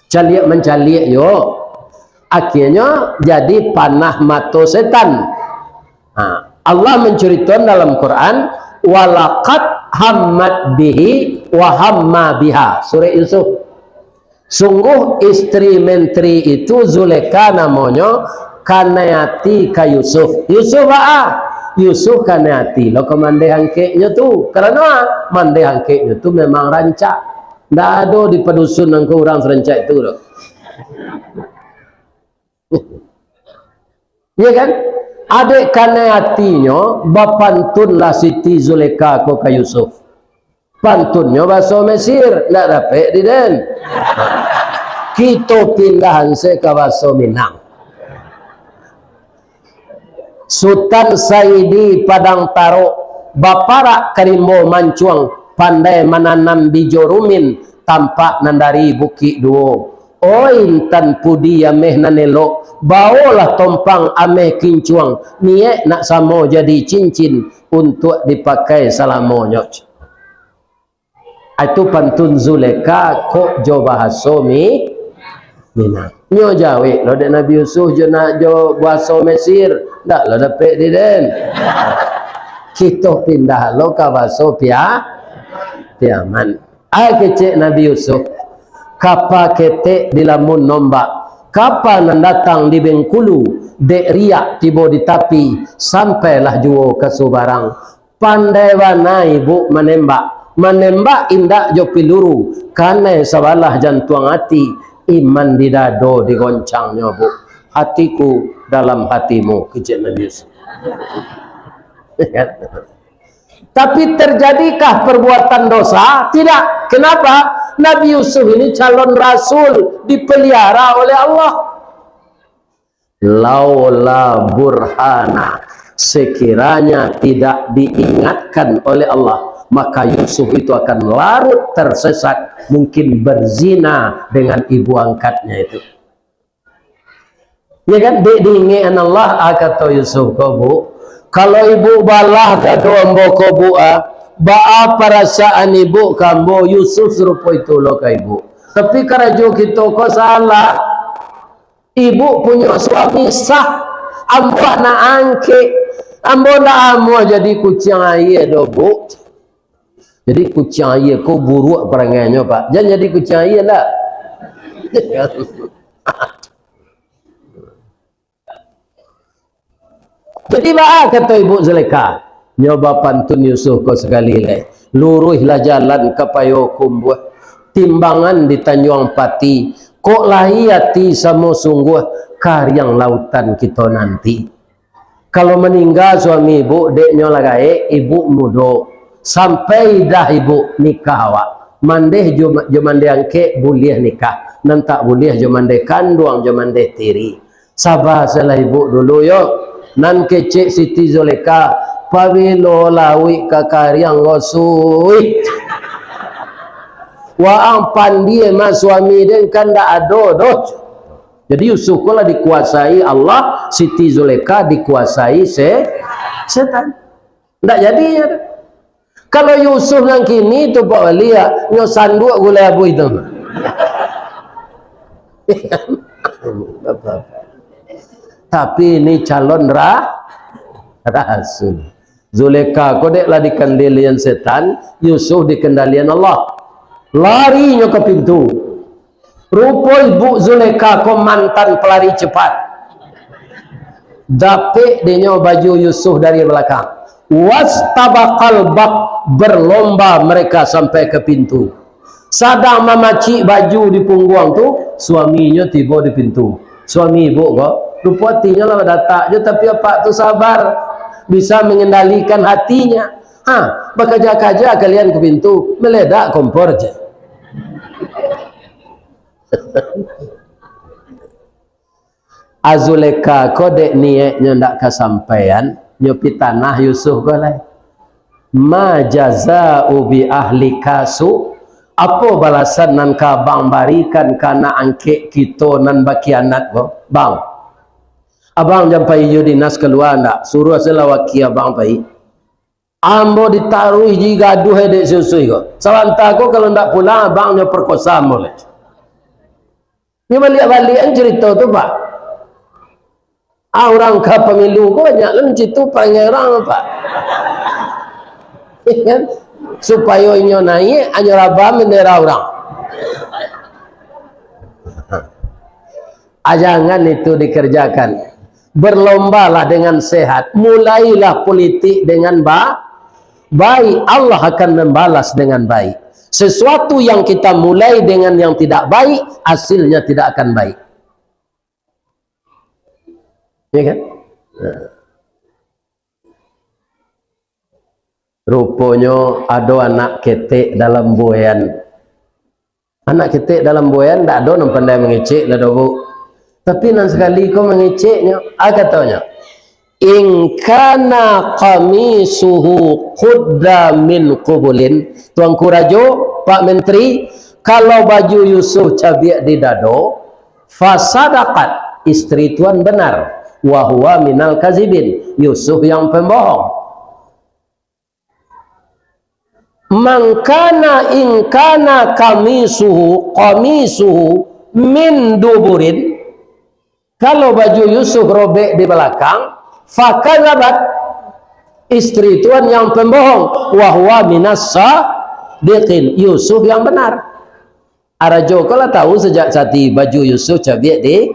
Caliak mancaliak yo. Akhianyo jadi panah mato setan. Ha, Allah mancuritoan dalam Quran, "Walaqad hammat bihi wa hamma biha." Surah Yusuf. Sungguh istri menteri itu, Zulekha namonyo, kanai ati ka Yusuf. Yusuf baa? Yusuf kanai ati lo ka mandeh angkeknyo tu. Karano mandeh angkeknyo tu memang rancak. Ndak ado di padusun nan ko urang sarancak itu doh. Ya kan? Adek kanai atinyo, bapantunlah Siti Zulekha ko ka Yusuf. Pantunnyo baso Mesir, ndak dapek di den. Kito pindahan se ka baso Minang. Sutan Saidi Padang Tarok, baparak ka rimbo mancuang, pandai mananam bijo rumin, tampak nan dari Bukik Duo. Oi intan pudi ameh nan elok, baolah tompang ameh kincuang, niek nak samo jadi cincin, untuak dipakai salamonyo. Itu pantun Zulekha kok jo bahaso Mi-, Minang. Nyo jawek lo dek Nabi Yusuf jo nak jo bahaso Mesir, ndak lo dapek di den. Kito pindah lo ka bahaso Pia-, Piaman. Ai kecek Nabi Yusuf, kapa ketek di lamun nombak, kapa nan datang di Bengkulu, dek riak tibo di tapi, sampailah juo ka Subarang. Pandai bana ibuk manembak. Manembak indak jo piluru, kanai sabalah jantuang ati, iman di dado digoncangnyo, Buk. Hatiku dalam hatimu, kecek Nabi Yusuf. Tapi terjadikah perbuatan dosa? Tidak. Kenapa? Nabi Yusuf ini calon rasul, dipelihara oleh Allah. Laula burhana, sekiranya tidak diingatkan oleh Allah, maka Yusuf itu akan larut tersesat, mungkin berzina dengan ibu angkatnya itu. Ya kan? Dek diingek-an Allah, ah, kato Yusuf ko, Buk, kalau ibuk balah ka ambo ko, Buk, ah, baa parasaan ibuk ka ambo? Yusuf sarupo itu lo ka ibuk. Tapi karajo kito ko salah. Ibuk punyo suami sah, ambo anak angkek. Ambo ndak amuah jadi kuciang aia doh, Buk. Jadi kuciang aia ko buruak parangainyo, Pak. Jan jadi kuciang aia lah. Jadi baa kato Ibuk Zulekha? Nyo bapantun Yusuf ko sakali lai. Luruihlah jalan ka Payokumbuah, timbangan di Tanjuang Pati. Kok lai ati samo sungguah, kariang lautan kito nanti. Kalau maningga suami ibuk, dek nyo lah gaek, ibuk mudo. Sampai idah ibuk nikah awak. Mandeh jo, jo mandeh angkek buliah nikah. Nan tak buliah jo mandeh kanduang, jo mandeh tiri. Saba salah ibuk dulu yo. Nan kecek Siti Zulekha, pabilo lauik ka kariang, Yusuf? Waang pandie mah suami den kan ndak ado doh. Jadi Yusuf ko lah dikuasai Allah, Siti Zulekha dikuasai se-, setan. Ndak jadi nyo tu. Kalau Yusuf nan kini tu, Pak Wali, ya, nyo sanduak gulai abuih tu. Tapi ini calon ra-, rasul. Zulekha ko dek lah dikendalian setan, Yusuf dikendalian Allah. Lari nyo ka pintu. Rupo Ibuk Zulekha ko mantan pelari cepat. Dapek dek nyo baju Yusuf dari balakang. Wastabaqal bab, berlomba mereka sampai ke pintu. Sadang mamacik baju di pungguang tu, suaminyo tibo di pintu. Suami ibuk ko, rupo atinyo lah badatak jo, tapi apak tu sabar, bisa mengendalikan hatinya. Ha, bakaja-kaja kalian ke pintu, meledak kompor je. A Zulekha ko dek niaiknyo ndak kasampaian, nyo pitanah Yusuf ko lai. "Ma jaza'u bi ahlika su'?" Apo balasan nan ka abang barikan ka anak angkek kito nan bakhianat ko? Bang, abang jan pai jo dinas kalua ndak? Suruah se lah wakia abang pai. Ambo ditaruih ji gaduah dek si Yusuf ko. Sabanta ko kalau ndak pulang, abang nyo perkosa ambo lai. Nyo baliak-baliak an carito tu, Pak. Ah, urang ka pamilu ko banyak lah mancitu parangai urang, Pak. Iyo kan? Supayo inyo naiak, anyo rabah bendera urang. Ah, jangan itu dikerjakan. Berlombalah dengan sehat. Mulailah politik dengan ba-, baik. Allah akan membalas dengan baik. Sesuatu yang kita mulai dengan yang tidak baik, hasilnya tidak akan baik. Ya kan? Nah. Ruponyo ado anak ketek dalam buayan. Anak ketek dalam buayan ndak ado nan pandai mangecek lah doh, Bu. Tapi nan sakali ko mangeceknyo, ah, katonyo, "In kana qamisuhu qudda min qubulin." Tuanku Rajo, Pak Menteri, kalau baju Yusuf cabiak di dado, fasadaqat, isteri tuan benar, wa huwa minal kazibin, Yusuf yang pembohong. "Mangkana ingkana kamisuhu, kamisuhu min duburin," kalau baju Yusuf robek di balakang, "fakazabat," isteri tuan yang pembohong, "wa huwa minas sadiqin," Yusuf yang benar. Arajo ko lah tahu sajak tadi baju Yusuf cabiak di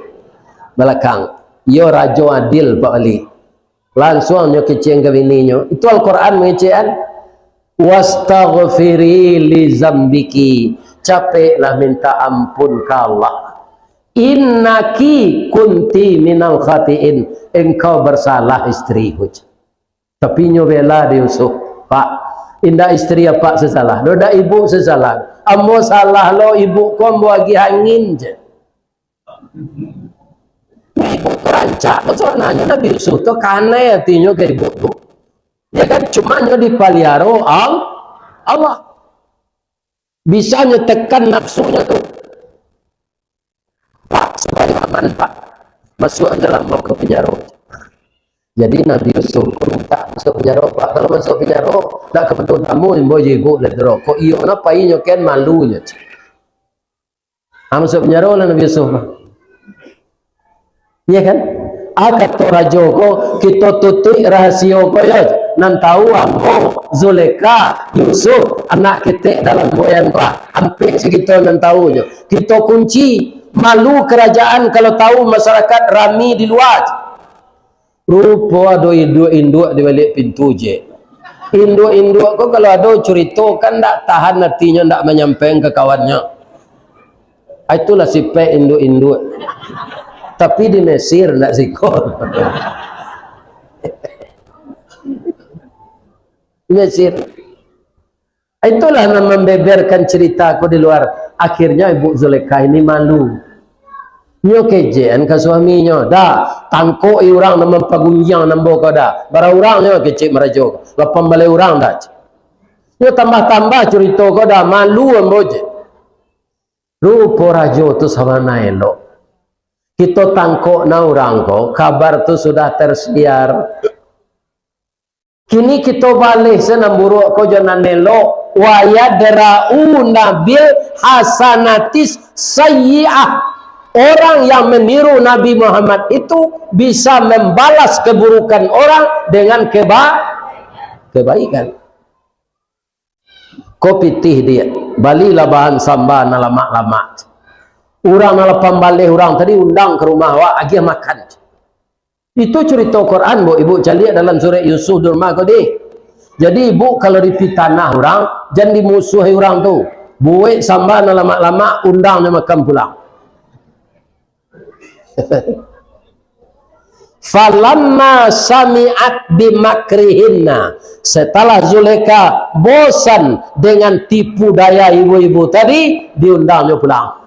balakang. Iyo rajo adil, Pak Wali. Lansuang nyo kecek ka bininyo. Itu Al-Quran mangecek an. "Wastaghfiri li zambiki." Capeklah minta ampun ka Allah. "Innaki kunti minal khatiin." Engkau bersalah, istriku. Tapi nyo bela di Yusuf, "Pak, indak isteri apak sasalah, doh dak ibu sasalah. Ambo salah lo, ibu ko ambo agiah angin," je. Ibu ko rancak, sabananyo Nabi Yusuf tu kanai atinyo ka ibu tu. Ya kan, cuma nyo dipaliaro Al-, Allah. Bisa nyo tekan nafsunyo tu. "Pak, supayo aman, Pak. Masuak dalam ka penjaro." Jadi Nabi Yusuf minta masuak penjaro, Pak. Kalau masuak penjaro, nak ka pintu tamu, imbau jo ibu lah tu. Kok iyo, napa inyo kan malunyo? Ah, masuak penjaro lah Nabi Yusuf, Pak. Iya kan? Ah, kato rajo ko, "Kito tutuik rahasio ko yo. Nan tahu ambo, Zulekha, Yusuf, anak ketek dalam buayan ko. Ampek se kito nan tahu nyo. Kito kunci, malu kerajaan kalau tahu masyarakat rami di lua." Rupo ado induak-induak di baliak pintu je. Induak-induak ko kalau ado curito kan ndak tahan atinyo ndak manyampaikan ka kawannyo. Ah, itulah sipek induak-induak. Tapi di Mesir ndak siko. Di Mesir. Itulah nan membeberkan cerita ko di luar. Akhirnya Ibu Zulekha ini malu. Nyo kejekan ka suaminyo. "Dah, tangkok i urang nan mampagunjiang ambo ko dah. Bara urang nyo kecek marajo. Lapan baleh urang dah." Nyo tambah-tambah curito ko dah. Malu ambo je. Rupo rajo tu sabana elok. Kito tangkok na urang ko, kabar tu sudah tersiar. Kini kito baleh se nan buruak ko jo nan elok. "Wa yadra'una bil hasanatis sayyi'ah." Orang yang meniru Nabi Muhammad itu bisa membalas keburukan orang dengan keba-, kebaikan. Ko pitih diak, balilah bahan samba nan lamak-lamak. Urang nan lapan baleh urang tadi undang ka rumah awak, agiah makan. Itu curito Quran, Bu. Ibu caliak dalam surek Yusuf di rumah ko, dih. Jadi, ibu kalau dipitanah urang, jan dimusuahi urang tu. Buek samba nan lamak-lamak, undang nyo makan pulang. "Falamma sami'at bimakrihinna." Setelah Zulekha bosan dengan tipu daya ibu-ibu tadi, diundangnyo pulang.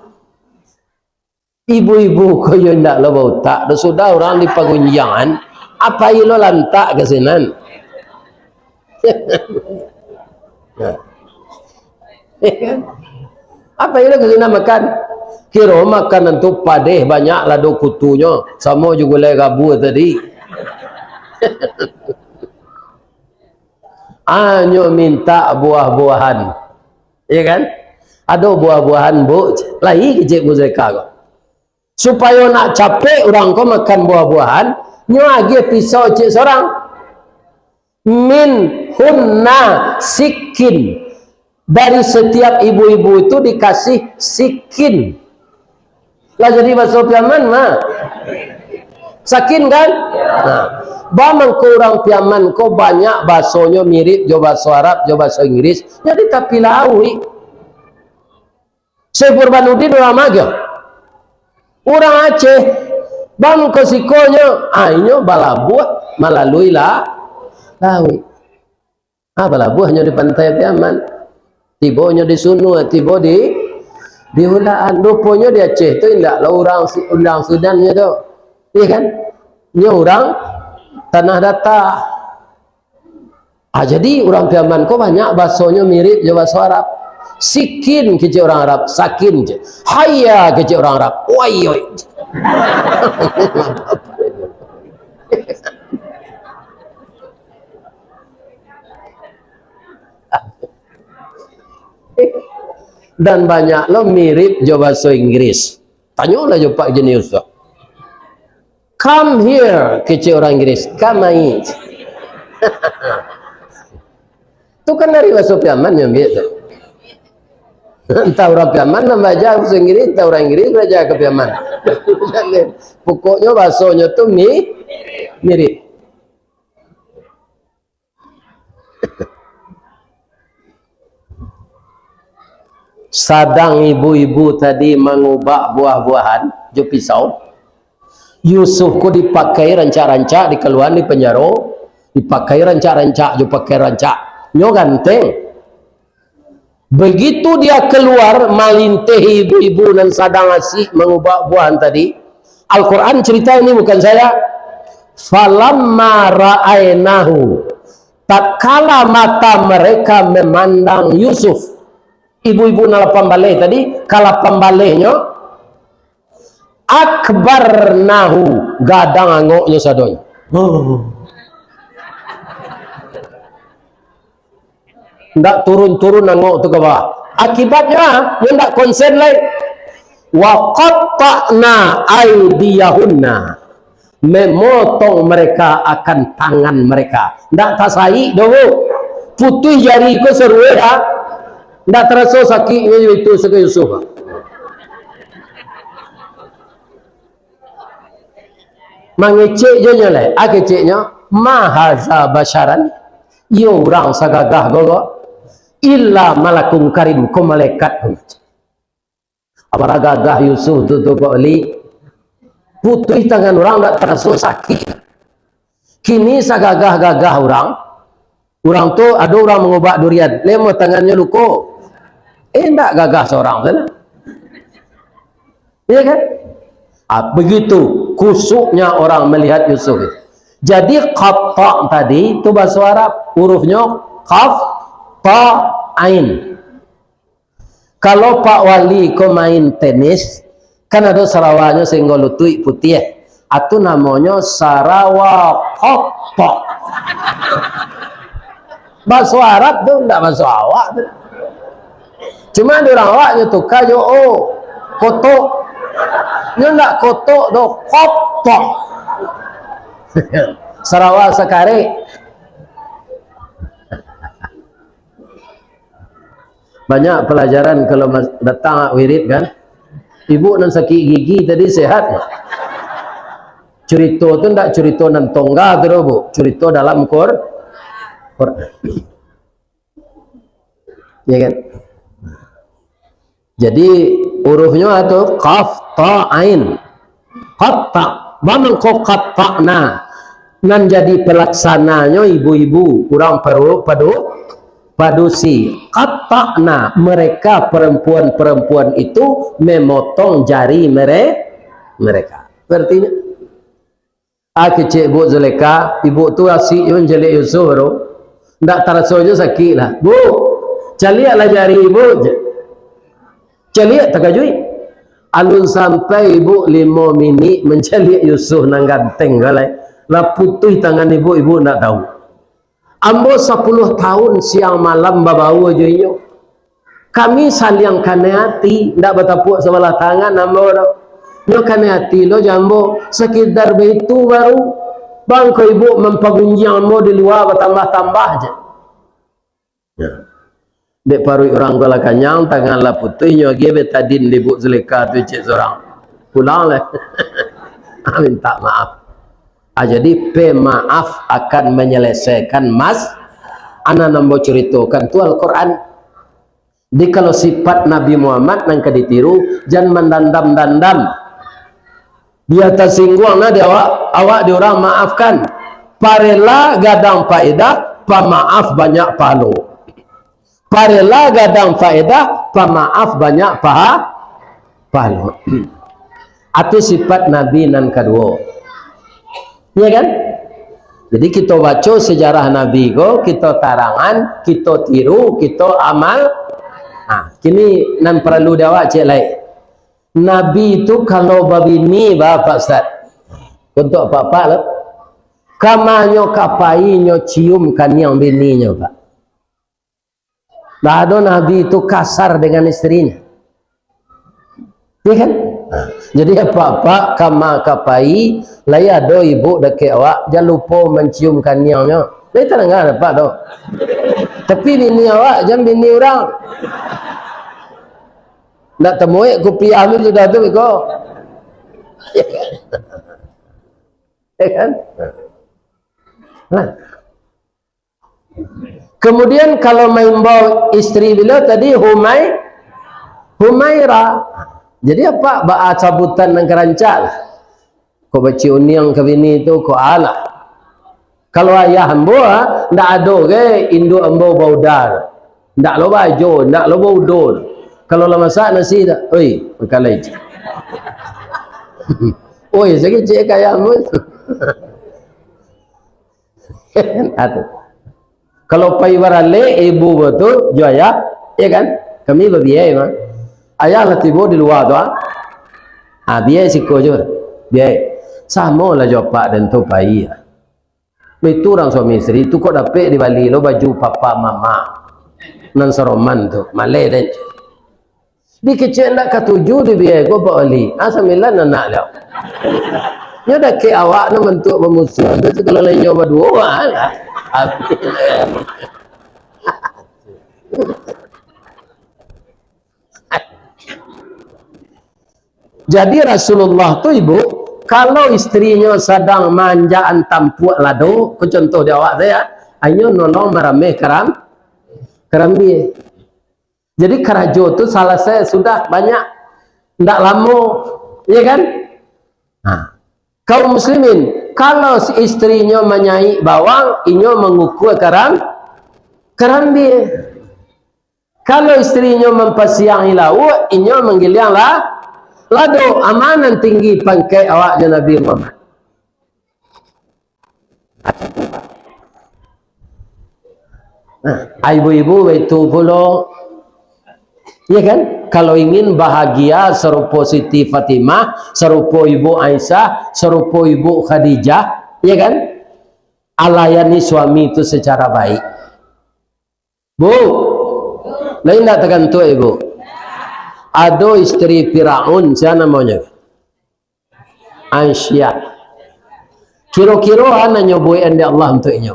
Ibu-ibu ko yo indak lo bautak, dah sudah urang di pagunjiangan, apo ilo lantak ka sinan? Apo ilo ka sinan makan? Kiro makanan tu padeh, banyak lado kutunyo, samo jo gulai gabua tadi. Anyo mintak buah-buahan. Iya kan? Ado buah-buahan, Bu. Lai kecek Bu Zeka ko. Supayo nak capek urang ko makan buah-buahan, nyo agiah pisau cek sorang. Min hunna sikin. Dari setiap ibu-ibu itu dikasih sikin. Lah jadi baso Piaman mah. Sakin kan? Nah, ba mangko urang Piaman ko banyak basonyo mirip jo baso Arab, jo baso Inggris, jadi tapi lauik. Syekh Burhanuddin urang ma kah? Urang Aceh. Ba mangko sikonyo, ah, inyo balabuah malalui la-, lauik. Ah, balabuahnyo di pantai Piaman. Tibonyo di Sunua, tibo di, di Hulaan. Ruponyo di Aceh tu indak lah urang Si-, urang Sudan nyo tu. Iya kan? Nyo urang Tanah Datar. Ah, jadi urang Piaman ko banyak basonyo mirip jo baso Arab. Sikin kecek urang Arab, sakin je. Haya kecek urang Arab, wayoi. Dan banyak lo mirip jo baso Inggris. Tanyolah jo Pak Jenius tu. "Come here," kecek urang Inggris. "Kamari." Tu kan dari baso Piaman nyo ambiak tu. Antah urang Piaman nan baaja baso Inggris, antah urang Inggris baaja ka Piaman. Pokoknyo basonyo tu mi-, mirip. Sadang ibu-ibu tadi mangubak buah-buahan jo pisau, Yusuf ko dipakai rancak-rancak, dikaluaan di panjaro, dipakai rancak-rancak jo pakai rancak. Nyo ganteng. Begitu dia keluar, malintihi ibu-ibu nan sadang asik mangubak buahan tadi. Al-Quran cerita ini, bukan saya. "Falamma ra'ainahu," tatkala mata mereka memandang Yusuf. Ibu-ibu nan lapan baleh tadi, ka lapan balehnyo, "akbarnahu," gadang angoknyo sadonyo. Ndak turun-turun angok tu ka bawah. Akibatnyo, nyo ndak konsen lai. "Wa qatta'na aidiyahunna." Memotong mereka akan tangan mereka. Ndak tasaik doh, Bu. Putuih jari ko sarueh, ha. Ndak taraso sakiknyo itu, saka Yusuf. Mangecek jo nyo lai. Ah, keceknyo, "Ma haza basyaran." Iyo urang sagagah ko, ko. "Illa malakun karim," ko malaikat ko. Apo gagah Yusuf tu, tu, Pak Wali? Putuih tangan urang ndak taraso sakik. Kini sagagah-gagah urang, urang tu, ado urang mangubak durian, lemo tangannyo luko. Eh, ndak gagah sorang tu lah. Iya kan? Ah, begitu kusuknya orang melihat Yusuf. Jadi, qatta tadi tu baso Arab, hurufnyo qaf, ta, ain. Kalau Pak Wali ko main tenis, kan ado sarawanyo sahinggo lutuik putiah. Atu namonyo sarawa kotok. Baso Arab tu ndak baso awak tu. Cuma di urang awak nyo tuka jo o, kotok. Nyo ndak kotok doh, kotok. Sarawa sakarek. Banyak pelajaran kalau mas-, datang wirid kan. Ibu nan sakik gigi tadi sehat. Curito tu ndak curito nan tongga tu doh, Bu. Curito dalam Qur-, Quran. Ya kan? Jadi, hurufnyo tu qaf, ta, ain. Qatta, ba mangko qatta'na. Nan jadi pelaksananyo ibu-ibu, urang peru-, padu-, padusi. Qatta'na, mereka perempuan-perempuan itu memotong jari mere-, mereka. Artinyo, ah, kecek Buk Zulekha, ibuk tu asik jo mancaliak Yusuf tu. Ndak taraso jo sakik lah. "Buk, caliaklah jari ibuk," je. Caliak takajuik. Alun sampai ibuk limo minik mancaliak Yusuf nan ganteng ko lai. Lah putuih tangan ibuk, ibuk ndak tahu. Ambo sapuluah tahun siang malam babaua jo inyo. Kami saliang kanai ati, ndak batapuak sabalah tangan ambo tu. Nyo kanai ati lo jo ambo, sakadar baitu baru, bangko ibuk mampagunjiang ambo di lua batambah-tambah je. Ya. Dek paruik urang ko lah kanyang, tangan lah putuih, nyo agiah betadin di Buk Zulekha tu cek surang. Pulang lah. Minta maaf. Ah, jadi pemaaf akan menyelesaikan mas-, anak nan ambo curitokan tu Al-Quran. Jadi kalau sifat Nabi Muhammad nan ka ditiru, jan mandandam-dandam. Bia tasingguang nah di awak, awak di urang maafkan. Parela gadang paedah, pamaaf banyak pahalo. Parela gadang paedah, pamaaf banyak paha-, pahalo. Atu sifat Nabi nan kaduo. Iya kan? Jadi kito baco sejarah Nabi ko, kito tarangan, kito tiru, kito amal. Nah, kini nan paralu di awak cek lai. Nabi tu kalau babini, ba, Pak Ustaz. Untuak apak-apak lo. Kama nyo ka pai nyo cium kaniang bininyo, Pak. Dah ado Nabi tu kasar dengan istrinya. Iya kan? Nah, jadi apak-apak kama ka pai, lai ado ibuk dakek awak, jan lupo mancium kaniangnyo. Lai tadanga apak tu. Tapi bini awak, jan bini urang. Ndak tamuek kupiah tu sudah tu, beko. Ya kan? Nah. Kemudian kalau maimbau istri beliau tadi, Humai-, Humaira. Jadi apak baa sabutan nan ka rancak lah. Kok baciuniang ka bini tu, kok alah. Kalau ayah ambo, ah, ndak ado ge induak ambo bauda. Ndak lo baajo, ndak lo baudo. Kalau lah masak nasi dak, "Oi, makan lai." Oi, sakik cek kaya ambo. Atu. Kalau pai baralek ibu tu jo ayah, ya kan? Kami babiai mah. Ayah lah tibo di lua tu, ah. Ah, biai siko jo. Biai. Samo lah jo apak den tu pai, ah. Itu urang suami isteri tu kok dapek dibali lo baju papa mama. Nan saroman tu, maleh den. Dikecek ndak katuju dibiai ko Pak Wali. Ah, sambilan anak liau. Nyo dakek awak nan bantuak bamusuahan tu, kalau lain nyo baduo, ah, lah. Habis. Jadi Rasulullah tu, Ibu, kalau isterinyo sadang manjaan tampuak lado, ko contoh di awak sajo, inyo nolong marameh karam-, karambia. Jadi karajo tu salasai sudah banyak, ndak lamo, ya kan? Nah, kaum muslimin, kalau si isterinyo manyaik bawang, inyo mangukua karam-, karambia. Kalau isterinyo mampasiangi lauak, inyo manggiliang la-, lado. Amanah tinggi pangkek awak jo Nabi Muhammad. Nah, ibu-ibu baitu pulo. Ya kan? Kalau ingin bahagia sarupo Siti Fatimah, sarupo Ibu Aisyah, sarupo Ibu Khadijah, ya kan? Alayani suami itu secara baik. Bu, lain ndak tagantuak, Ibu? Ado isteri Firaun, sia namonyo? Aisyah. Kiro-kiro a nan nyo buekan dek Allah untuak inyo?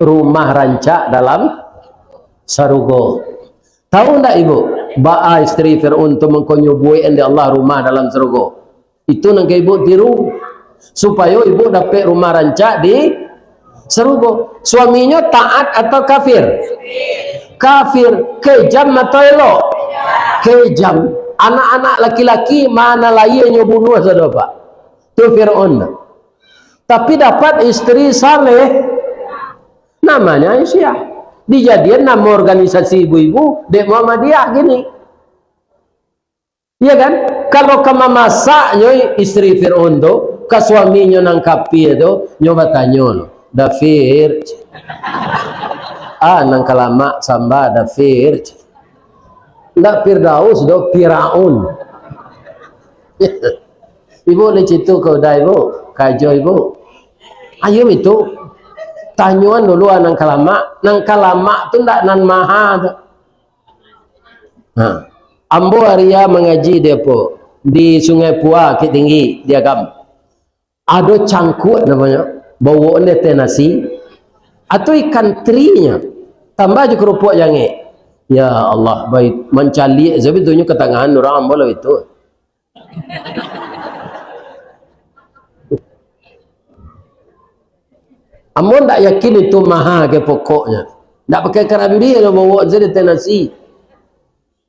Rumah rancak dalam sarugo. Tahu ndak, Ibu? Baa isteri Firaun tu mangko nyo buekan dek Allah rumah dalam sarugo. Itu nan ka ibu tiru, supayo ibu dapek rumah rancak di sarugo. Suaminyo taat atau kafir? Kafir. Kejam atau elok? Kejam. Anak-anak laki-laki ma nan lahia nyo bunuah sado, Pak. Tu Firaun. Tapi dapat isteri saleh, namanya Aisyah. Dijadian nama organisasi ibu-ibu dek Muhammadiyah kini. Iya kan? Kalau ka mamasaknyo istri Fir'aun tu, ka suaminyo nan kapia tu, nyo batanyo lo, "Dafir, ah, nan ka lamak samba, Dafir." Ndak Firdaus doh, Firaun. Ibu lai citu ka uda ibu, kajo ibu. Ayo itu, tanyoan dulu, ah, nan ka lamak. Nan ka lamak tu ndak nan maha tu. Ha. Ambo aria mangaji di apo? Di Sungai Pua, Bukittinggi, di Agam. Ado cangkuak namonyo, bawok di ateh nasi. Atau ikan terinyo, tambah jo keropok jangek. Ya Allah, baik mancaliak sabatunyo katangahan urang ambo lah itu. Ambo ndak yakin itu maha ke pokoknyo. Ndak pakai karambia lah bawok sajo di ateh nasi.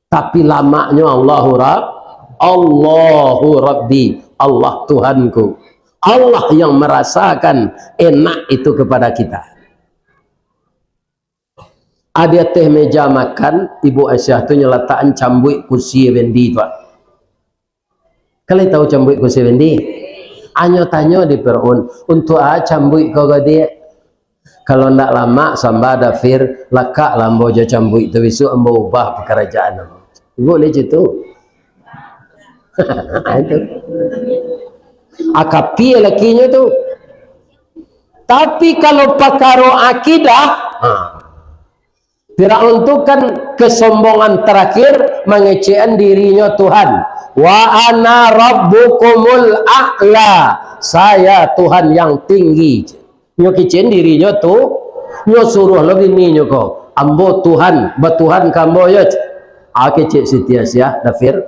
Tapi lamaknyo Allahu Rab-, Allahu Rabbi, Allah Tuhanku. Allah yang merasakan enak itu kepada kita. Di ateh meja makan, Ibu Aisyah tu nyo latakan cambuik kusi bendi tu. Kalian tahu cambuik kusi bendi? Anyo tanyo di Firaun, "Untuak a cambuik ko, Gadiak?" "Kalau ndak lamak samba, Dafir, lakak lah ambo jo cambuik tu, bisuak ambo ubah pakarajaan ambo." Ibu lai citu. Itu. Akapia lakinyo tu. Tapi kalau pakaro akidah, ha, Firaun tu kan kesombongan terakhir, mangecekan dirinyo Tuhan. "Wa ana rabbukumul a'la." "Saya Tuhan yang tinggi." Nyo kecekan dirinyo tu, nyo suruah lo bininyo ko, "Ambo Tuhan, batuhan ka ambo yo." Ah, kecek Siti Aisyah, Dafir.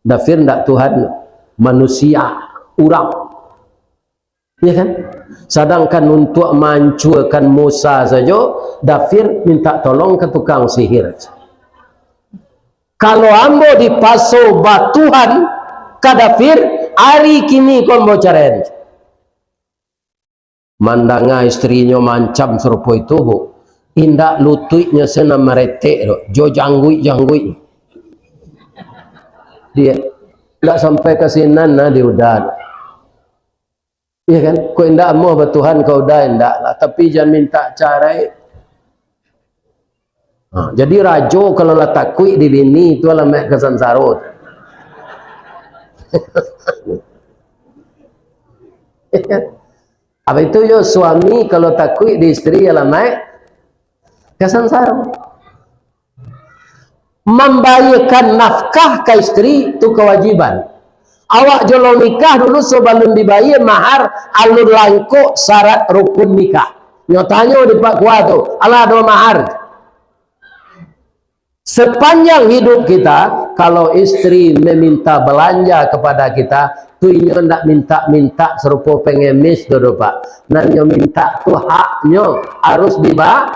Dafir ndak Tuhan, manusia, urang. Ya kan? Sadangkan untuak maancuakan Musa sajo, Dafir minta tolong ka tukang sihir. "Kalau ambo dipaso batuhan ka Dafir, ari kini ko ambo caraian." Mandanga istrinyo maancam sarupo itu, Bu, indak lutuiknyo se nan maretek tu, jo jangguik-jangguik. Dia ndak sampai ka sinan nah di uda tu. Iya kan? Kok indak amuah batuhan ka uda, indak lah. Tapi jan minta carai. Ha, jadi rajo kalau lah takuik di bini, tu alamaik ka sansaro. Apa itu yo, suami kalau takuik di istri, alamaik ka sansaro. Mambayiekan nafkah ka istri tu kawajiban. Awak jo lo nikah dulu, sabalun dibayie mahar, alun langkok syarat rukun nikah. Nyo tanyo di Pak Kua tu, "Alah ado mahar?" Sepanjang hidup kita, kalau istri meminta belanja kepada kita, tu inyo ndak minta-minta sarupo pengemis doh, doh, Pak. Nan nyo minta tu haknyo, harus diba-,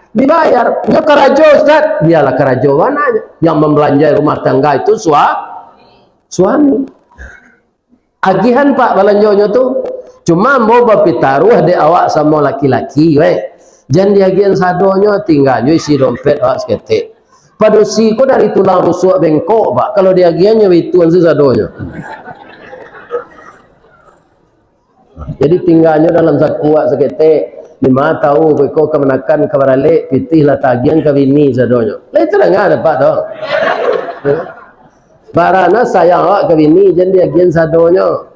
dibayar. Nyo karajo, Ustaz, bialah karajo bana nyo. Yang membelanjai rumah tangga itu sua-, suami. Agihan, Pak, balanjonyo tu. Cuma ambo bapitaruah dek awak samo laki-laki, weh. Jan diagihan sadonyo, tingganyo isi dompet awak saketek. Padusi ko dari tulang rusuak bengkok, Pak. Kalau diagihan nyo bituan se sadonyo. Jadi tingganyo dalam saku awak saketek. Dima tahu ko iko kamanakan ka baralek, pitih lah tagihan ka bini sadonyo. Lah itu danga dapek tu. Barana sayang awak ka bini, jan diagihan sadonyo.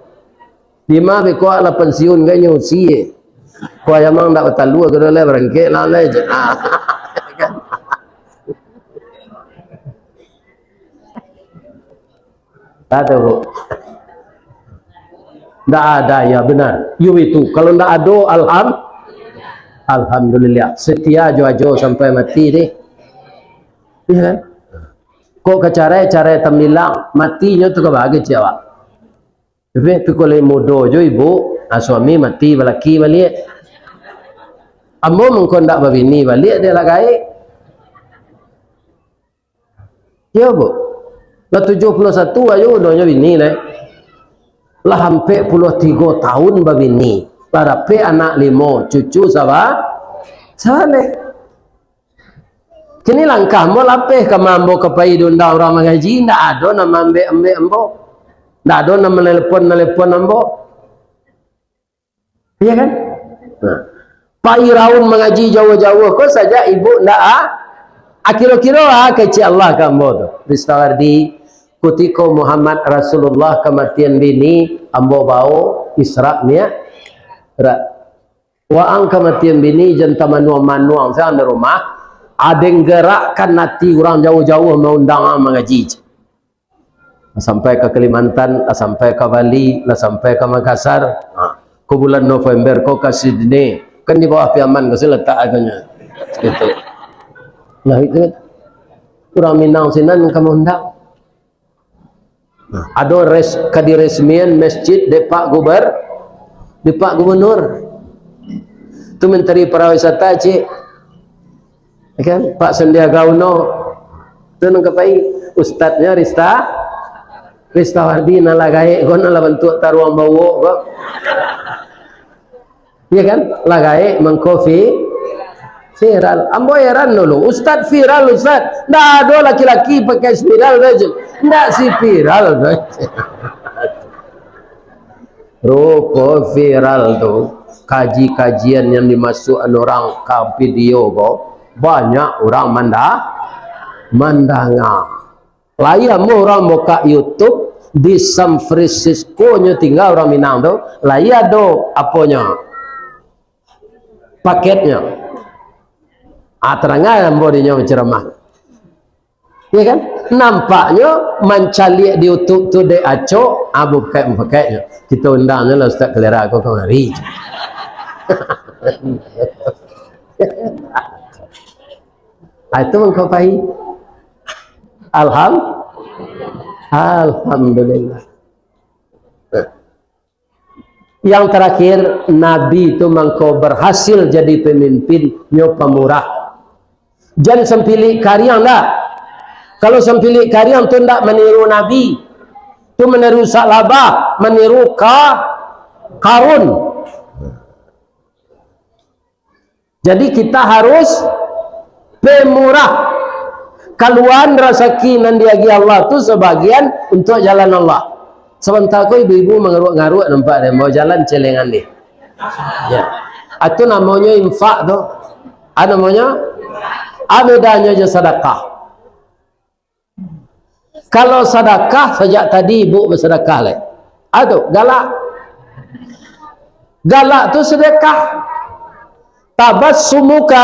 Dima beko lah pensiun kan nyo usie. Kok ayam ang ndak batalua, kado lai barangkek lah lai je. Ah. Tahu, Bu? Ndak ada, ya benar. Yo itu, kalau ndak ado, alham-, alhamdulillah. Setia jo ajo sampai mati deh. Iya kan? Kok ka carai, carai tambilang, matinyo tu ka bagi ciawak. Tapi, tapi kalau mudo jo ibu, ah, suami mati balaki baliak. Ambo mangko ndak babini baliak, dek lah gaek. Iyo, Bu. Lah tujuah puluah satu ayo udonyo bini, lai. Lah ampek puluah tigo tahun babini. Lah dapek anak limo, cucu saba-, sabaleh. Kini langkah ambo lapeh, kama ambo ka pai diundang urang mangaji, ndak ado nan maambek-ambek ambo. Ndak ado nan manelepon-nelepon ambo. Iya kan? Nah. Pai raun mangaji jauah-jauah ko sajak ibu ndak a-, akiro-kiro a kecek Allah ka ambo tu. Ristawardi, kutiko Muhammad Rasulullah kamatian bini, ambo bao Isra Mi'raj. Waang kamatian bini, jan tamanuang-manuang siang di rumah, aden gerakkan ati urang jauah-jauah maundang ang mangaji. Lah sampai ka Kalimantan, lah sampai ka Bali, lah sampai ka Makassar. Ha, ko bulan November ko ka Sydney. Kan di bawah Piaman ko sih letak agonyo. Situ. Nah, itu kan. Urang Minang sinan ka maundang. Nah, ado res-, ka diresmian masjid dek Pak Guber-, dek Pak Gubernur. Tu Menteri Pariwisata, cik. Ya kan? Pak Sandiaga Uno. Tu nan ka pai. Ustadnyo Rista, Ristawardi, nan lah gaek ko, nan lah bantuak taruang bawok ko. Ya kan? Lah gaek mangko vi-, viral. Ambo heran dulu, ustad viral, ustad. Ndak ado laki-laki pakai spiral tu. Ndak si viral tu. Rupo viral tu, kaji-kajian yang dimasukkan orang ka video ko, banyak orang manda-, mandanga. Lai ambo urang buka YouTube di San Francisco nyo tingga urang Minang tu, lai ado aponyo, paketnyo. Ah, tarangai ambo dinyo bacaramah. Ya kan? Nampaknyo mancaliak di YouTube tu dek acok, ah, bukek-bukeknyo. Kito undangnyo lah Ustaz Kalera ko kamari. Ah, itu mangko pai. Alham-, Alhamdulillah. Yang terakhir, Nabi tu mangko berhasil jadi pemimpin, nyo pamurah. Jan sampilik kariang dah. Kalau sampilik kariang tu ndak maniru Nabi, tu maniru Sa'labah, maniru Ka-, Karun. Jadi, kita harus pemurah. Kaluan rasaki nan diagiah Allah tu sabagian untuak jalan Allah. Sabanta ko ibu-ibu mangaruak-ngaruak nampak deh, mau jalan celengan deh. Ya. Itu namonyo infak tu. Ah, namonyo? Ah, bedanyo jo sadakah. Kalau sadakah, sajak tadi ibu basadakah lai. Ado, galak. Galak tu sadakah. Tabassumuka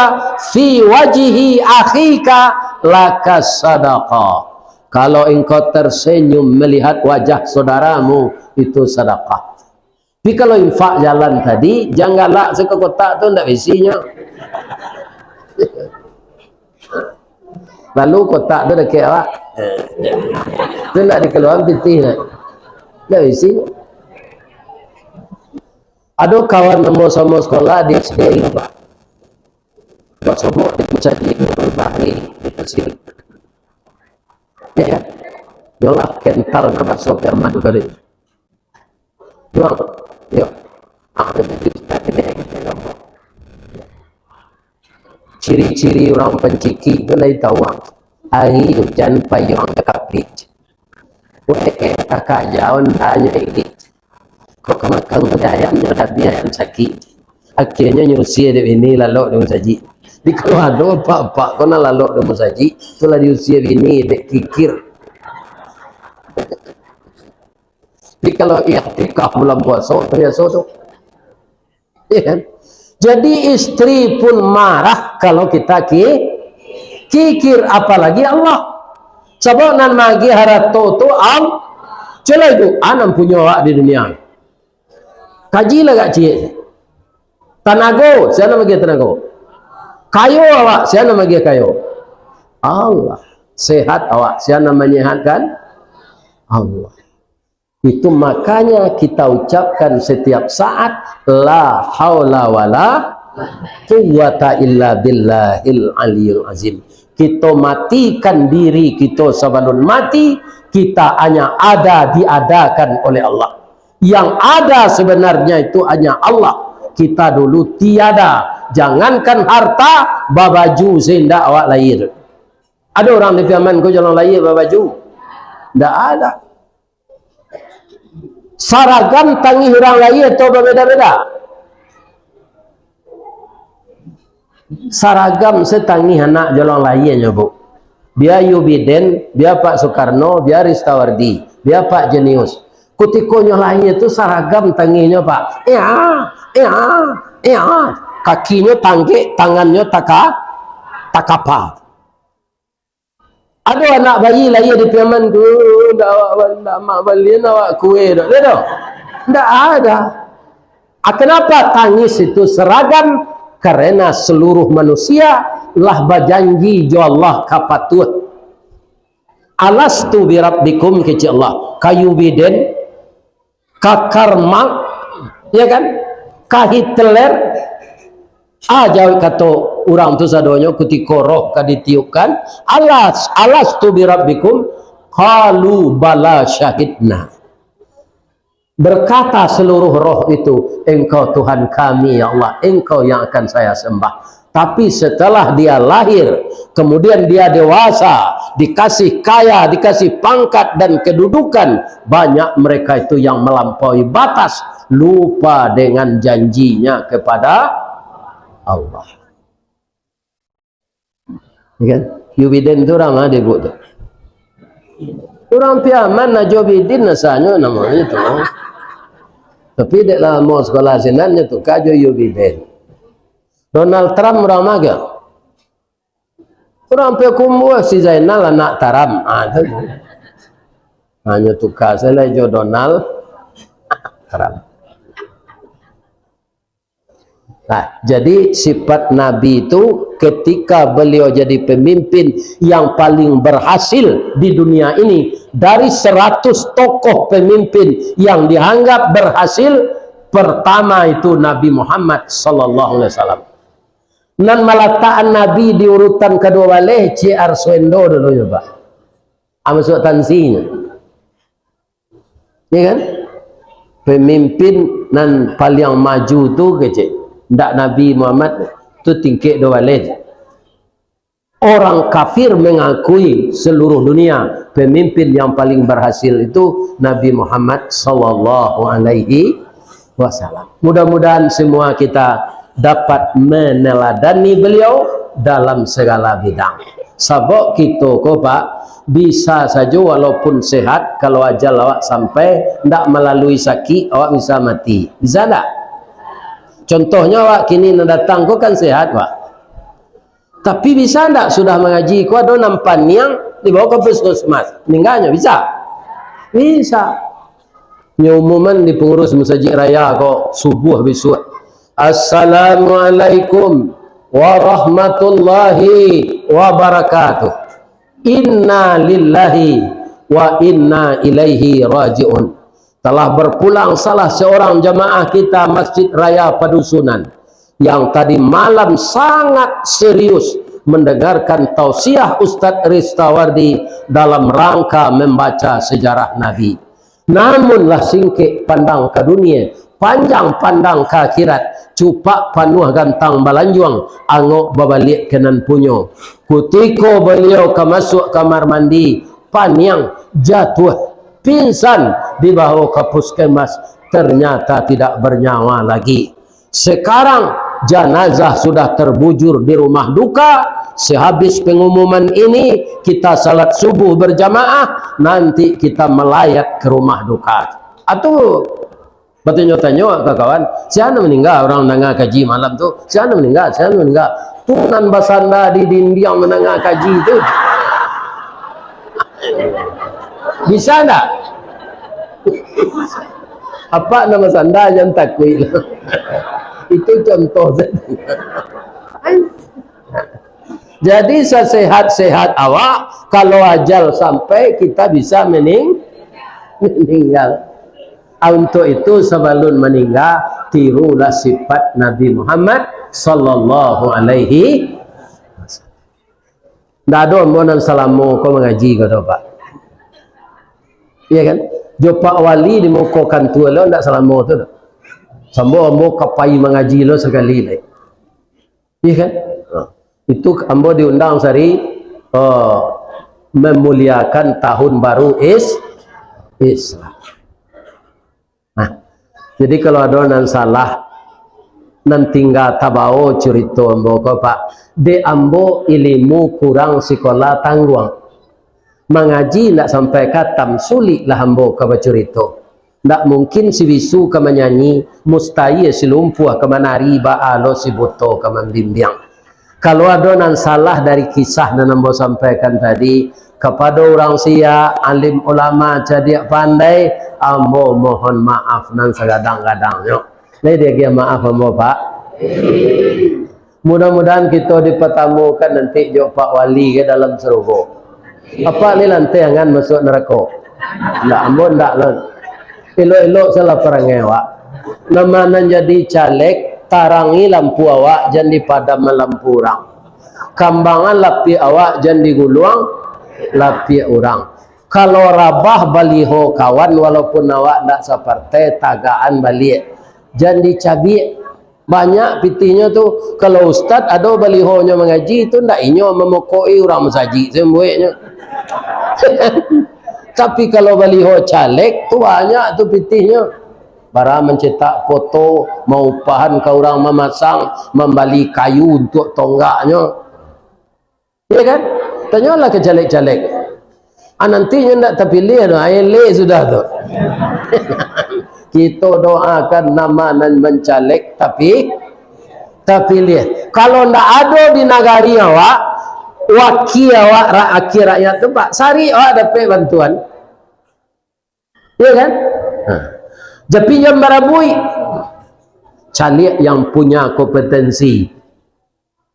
fi wajhi akhika laka sadaqah. Kalau engkau tersenyum melihat wajah saudaramu, itu sadakah. Tapi kalau infak jalan tadi, jan galak se ka kotak tu, ndak baisinyo. Lalu kotak tu dakek awak. Tu ndak dikaluakan pitih nyo. Ndak baisinyo. Ado kawan ambo samo sekolah di S D N, Pak. Basomok di Musajik, Bahri, di Mesir. Ya, yolah kental ka baso kiamat tadi. Yo, yo. Ciri-ciri urang pancikik tu lai tahu, ah. Ari ujan payuang ka kapik. Weh, takaja ondanyo ilik. Kok ka makan kuda ayam, nyo dabiah ayam sakik. Akhirnyo nyo usia dek bini lalok di musajik. Di kalau ado apak-apak ko nan lalok di musajik, tu lah diusia bini dek kikir. Tapi kalau iktikaf bulan puaso, biaso tu. Ya kan? Jadi, istri pun marah kalau kita ki-, kikir, apalagi Allah. Sabab nan maagiah harato tu Al-, cubo lah ibu, a nan punyo awak di dunia. Kaji lah agak ciek. Tanago, sia nan maagiah tanago? Kayo awak, sia nan maagiah kayo? Allah. Sehat awak, sia nan manyehatkan? Allah. Itu makanya kita ucapkan setiap saat, "La haula wala quwwata illa billahil aliyil azim." Kita matikan diri kita sabalun mati, kita hanya ada diadakan oleh Allah. Yang ada sebenarnya itu hanya Allah. Kita dulu tiada. Jangankan harta, babaju se indak awak lahir. Ado urang di Piaman ko jalan lahia babaju? Ndak ado. Saragam tangih urang lahia atau babeda-beda? Saragam se tangih anak jalan lahianyo, Bu. Bia Yubiden, bia Pak Sukarno, bia Ristawardi, bia Pak Jenius. Kutiko nyo lahia tu saragam tangihnyo, Pak. Ea, ea, ea. Kakinyo tanggek, tangannyo taka-, takapa. Ado anak bayi lahia di Piaman tu, ndak awak, ndak mak balian awak kue doh. Ado? Ndak ado. Ah, kenapa tangis itu seragam? Karena seluruh manusia lah bajanji jo Allah ka patuah. "Alastu birabbikum," kecek Allah, ka Yubiden, ka Karl Marx, ya kan? Ka Hitler. Ah, jawab kato urang tu sadonyo kutiko roh ka ditiupkan, "Alas, alastu birabbikum?" Qalu, "Bala syahidna." Berkata seluruh roh itu, "Engkau Tuhan kami, ya Allah, Engkau yang akan saya sembah." Tapi setelah dia lahir, kemudian dia dewasa, dikasih kaya, dikasih pangkat dan kedudukan, banyak mereka itu yang melampaui batas, lupa dengan janjinya kepada Allah. Ya kan? Yubiden tu urang ma dek Ibuk tu? Urang Piaman, Najobidin asanyo namonyo tu. Tapi dek lamo sekolah sinan nyo tuka jo Yubiden. Donald Trump urang ma ko? Urang Payakumbuah, si Zainal anak Taram. Ah, tu. Hanyo tuka sajo lai jo Donald Trump. Nah, jadi sifat Nabi itu ketika beliau jadi pemimpin yang paling berhasil di dunia ini, dari seratus tokoh pemimpin yang dianggap berhasil, pertama itu Nabi Muhammad sallallahu alaihi wasallam. Nan malatakan Nabi di urutan kaduo baleh, Cik Arswendo dulu nyo, Pak. Ah, masuak tansinyo. Ya kan? Pemimpin nan paliang maju tu kecek. Ndak Nabi Muhammad tu tingkek duo baleh. Orang kafir mengakui seluruh dunia, pemimpin yang paling berhasil itu Nabi Muhammad sallallahu alaihi wasallam. Mudah-mudahan semua kita dapat meneladani beliau dalam segala bidang. Sabab kito ko, Pak, bisa sajo walaupun sehat, kalau ajal awak sampai, ndak malalui sakik, awak bisa mati. Bisa ndak? Contohnyo awak kini nan datang ko kan sehat, Pak. Tapi bisa ndak sudah mangaji ko ado nan paniang dibawa ka puskesmas, meninggalnyo bisa? Bisa. Nyo umuman di pengurus masajik raya ko subuah bisuak, "Assalamualaikum warahmatullahi wabarakatuh. Inna lillahi wa inna ilaihi raji'un." Telah berpulang salah seorang jamaah kita Masjid Raya Padusunan yang tadi malam sangat serius mendengarkan tausiah Ustadz Ristawardi dalam rangka membaca sejarah Nabi. Namunlah singkek pandang ka dunia, panjang pandang ka akhirat, cupak panuah gantang balanjuang, angok babaliak ka nan punyo. Kutiko baliau ka masuak kamar mandi, paniang, jatuah, pingsan, dibawa ka puskesmas, ternyata tidak bernyawa lagi. Sekarang, janazah sudah terbujur di rumah duka. Sehabis pengumuman ini, kita salat subuh berjamaah, nanti kita melayat ke rumah duka. Atu batanyo-tanyo ka kawan, "Sia nan meninggal urang mandanga kaji malam tu? Sia nan meninggal? Sia nan meninggal?" Tu nan basanda di dindiang mandanga kaji tu. Bisa ndak? Apak nan basanda jan takuik. Itu contoh saja. Jadi, sesehat-sehat awak, kalau ajal sampai, kita bisa mening-, meninggal. Ah, untuk itu, sabalun maningga, tirulah sifat Nabi Muhammad sallallahu alaihi wasallam. Ndak ado ambo nan salamo ko mangaji ko tu, Pak. Iya kan? Jo Pak Wali di muko kantua lo ndak salamo tu doh. Sambo ambo ka pai mangaji lo sakali lai. Iya kan? Ha. Itu ambo diundang sari Oh, memuliakan tahun baru is Islam. Nah, jadi kalau ado nan salah, nan tingga tabao curito ambo ko, Pak. Dek ambo ilimu kurang, sikola tangguang. Mangaji ndak sampai katam, suliklah ambo ka bacurito. Ndak mungkin si bisu ka manyanyi, mustahil si lumpuah ka manari, baa lo si buto ka mambimbiang. Kalau ado nan salah dari kisah nan ambo sampaikan tadi, kapado urang siak, alim ulama, cadiak pandai, ambo mohon maaf nan sagadang-gadangnyo. Lai diagiah maaf ambo, Pak? Mudah-mudahan kito dipatamukan nanti jo Pak Wali ka dalam sarugo. Apak lai lanteh angan masuak narako? Ndak, ambo ndak, Lon. Elok-elok salah parangai awak. Nama nan jadi caleg, tarangi lampu awak, jan dipadam lampu urang. Kambangan lapiak awak, jan diguluang lapiak urang. Kalau rabah baliho kawan, walaupun awak ndak sapartai, tagakan baliak, jan dicabiak. Banyak pitihnyo tu, kalau ustad ado balihonyo mangaji tu, ndak inyo mamokok-i urang masajik sambuiknyo. Tapi kalau baliho caleg tu, banyak tu pitihnyo. Bara mancetak foto, maupahan ka urang mamasang, mambali kayu untuak tonggaknyo. Iya kan? Tanyolah ka caleg-caleg. Ah, nanti nyo ndak tapiliah tu, ah, elek sudah tu. Kito doakan nama nan mancalek, tapi tapiliah. Kalau ndak ado di nagari awak, wakil awak, ra-, wakil rakyat tu, Pak, sari awak dapek bantuan. Iya kan? Nah. Tapi jan barabuik. Caliak yang punya kompetensi.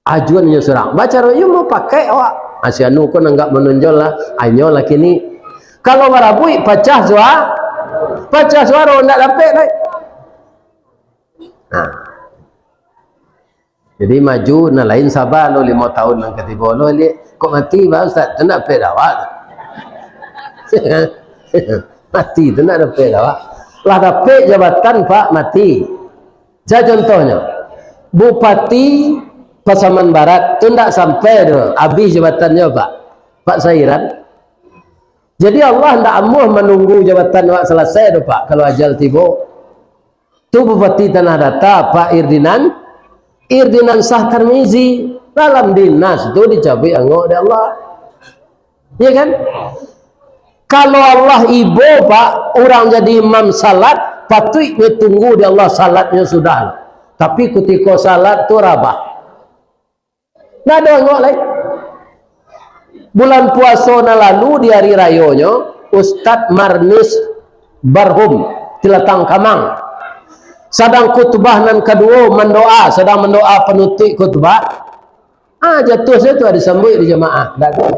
Ajuan nyo surang. Bacaro iyo mau pakai awak. Ah, si anu ko nanggak manonjol lah. Ah, inyo lah kini. Kalau barabuik, pacah sua-, pacah suaro, ndak dapek lai. Nah. Jadi maju, nan lain saba lo limo tahun nan ka tibo lo, liek. Kok mati, Pak Ustaz? Tu ndak dapek dek awak tu. Mati tu ndak dapek dek awak. Lah dapek jabatan, Pak, mati. Saya contohnyo, Bupati Pasaman Barat tu ndak sampai tu, abih jabatannyo, Pak. Pak Sairan. Jadi Allah ndak amuah manunggu jabatan awak salasai tu, Pak, kalau ajal tibo. Tu Bupati Tanah Data, Pak Irdinan, Irdinan Sah Tarmizi, dalam dinas tu dicabuik angok dek Allah. Ya kan? Kalau Allah ibo, Pak, urang jadi imam salat, patuiknyo tunggu di Allah salatnyo sudah. Tapi kutiko salat tu rabah. Ndak ado angok lai. Bulan puaso nan lalu di ari rayonyo, Ustaz Marnis Barhum, Tilatang Kamang, sadang khutbah nan kaduo, mandoa, sadang mandoa panutuik khutbah. Ah, jatuah sajo tu, disambuik di jamaah. Ndak ado.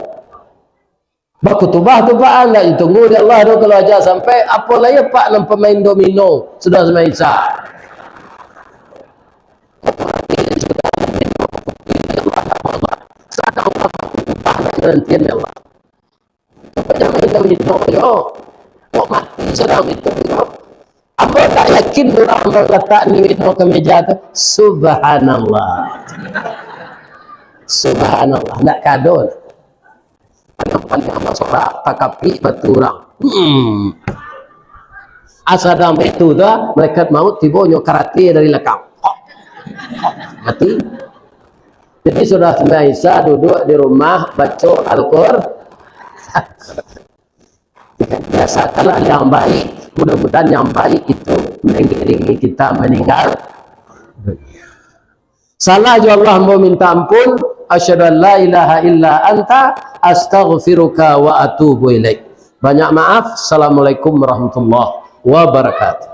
Bakutubah tu, Pak, ndak ditunggu dek Allah tu, kalau aja sampai, apo lai, Pak, nan pamain domino sudah sumbayang Isya. Nantian, ya Allah. Pokoknya main domino, yo. Kok mati sadang itu, yo. Ambo tak yakin urang nan latak duit no ka meja tu. Subhanallah. Subhanallah. Ndak kado. Pandang-pandang basorak, takapik batu urang. Hmm. Asa dalam itu tu, malaikat maut tibo nyo karate dari lakang. Mati. Jadi sudah sumbayang Isya, duduk di rumah, baco Al-Qur-, Biasakanlah yang baik. Mudah-mudahan yang baik itu mengiringi kita meninggal dunia. Salah jo Allah, ambo minta ampun. Asyhadu an la ilaha illa anta, astaghfiruka wa atubu ilaik. Banyak maaf. Assalamualaikum warahmatullahi wabarakatuh.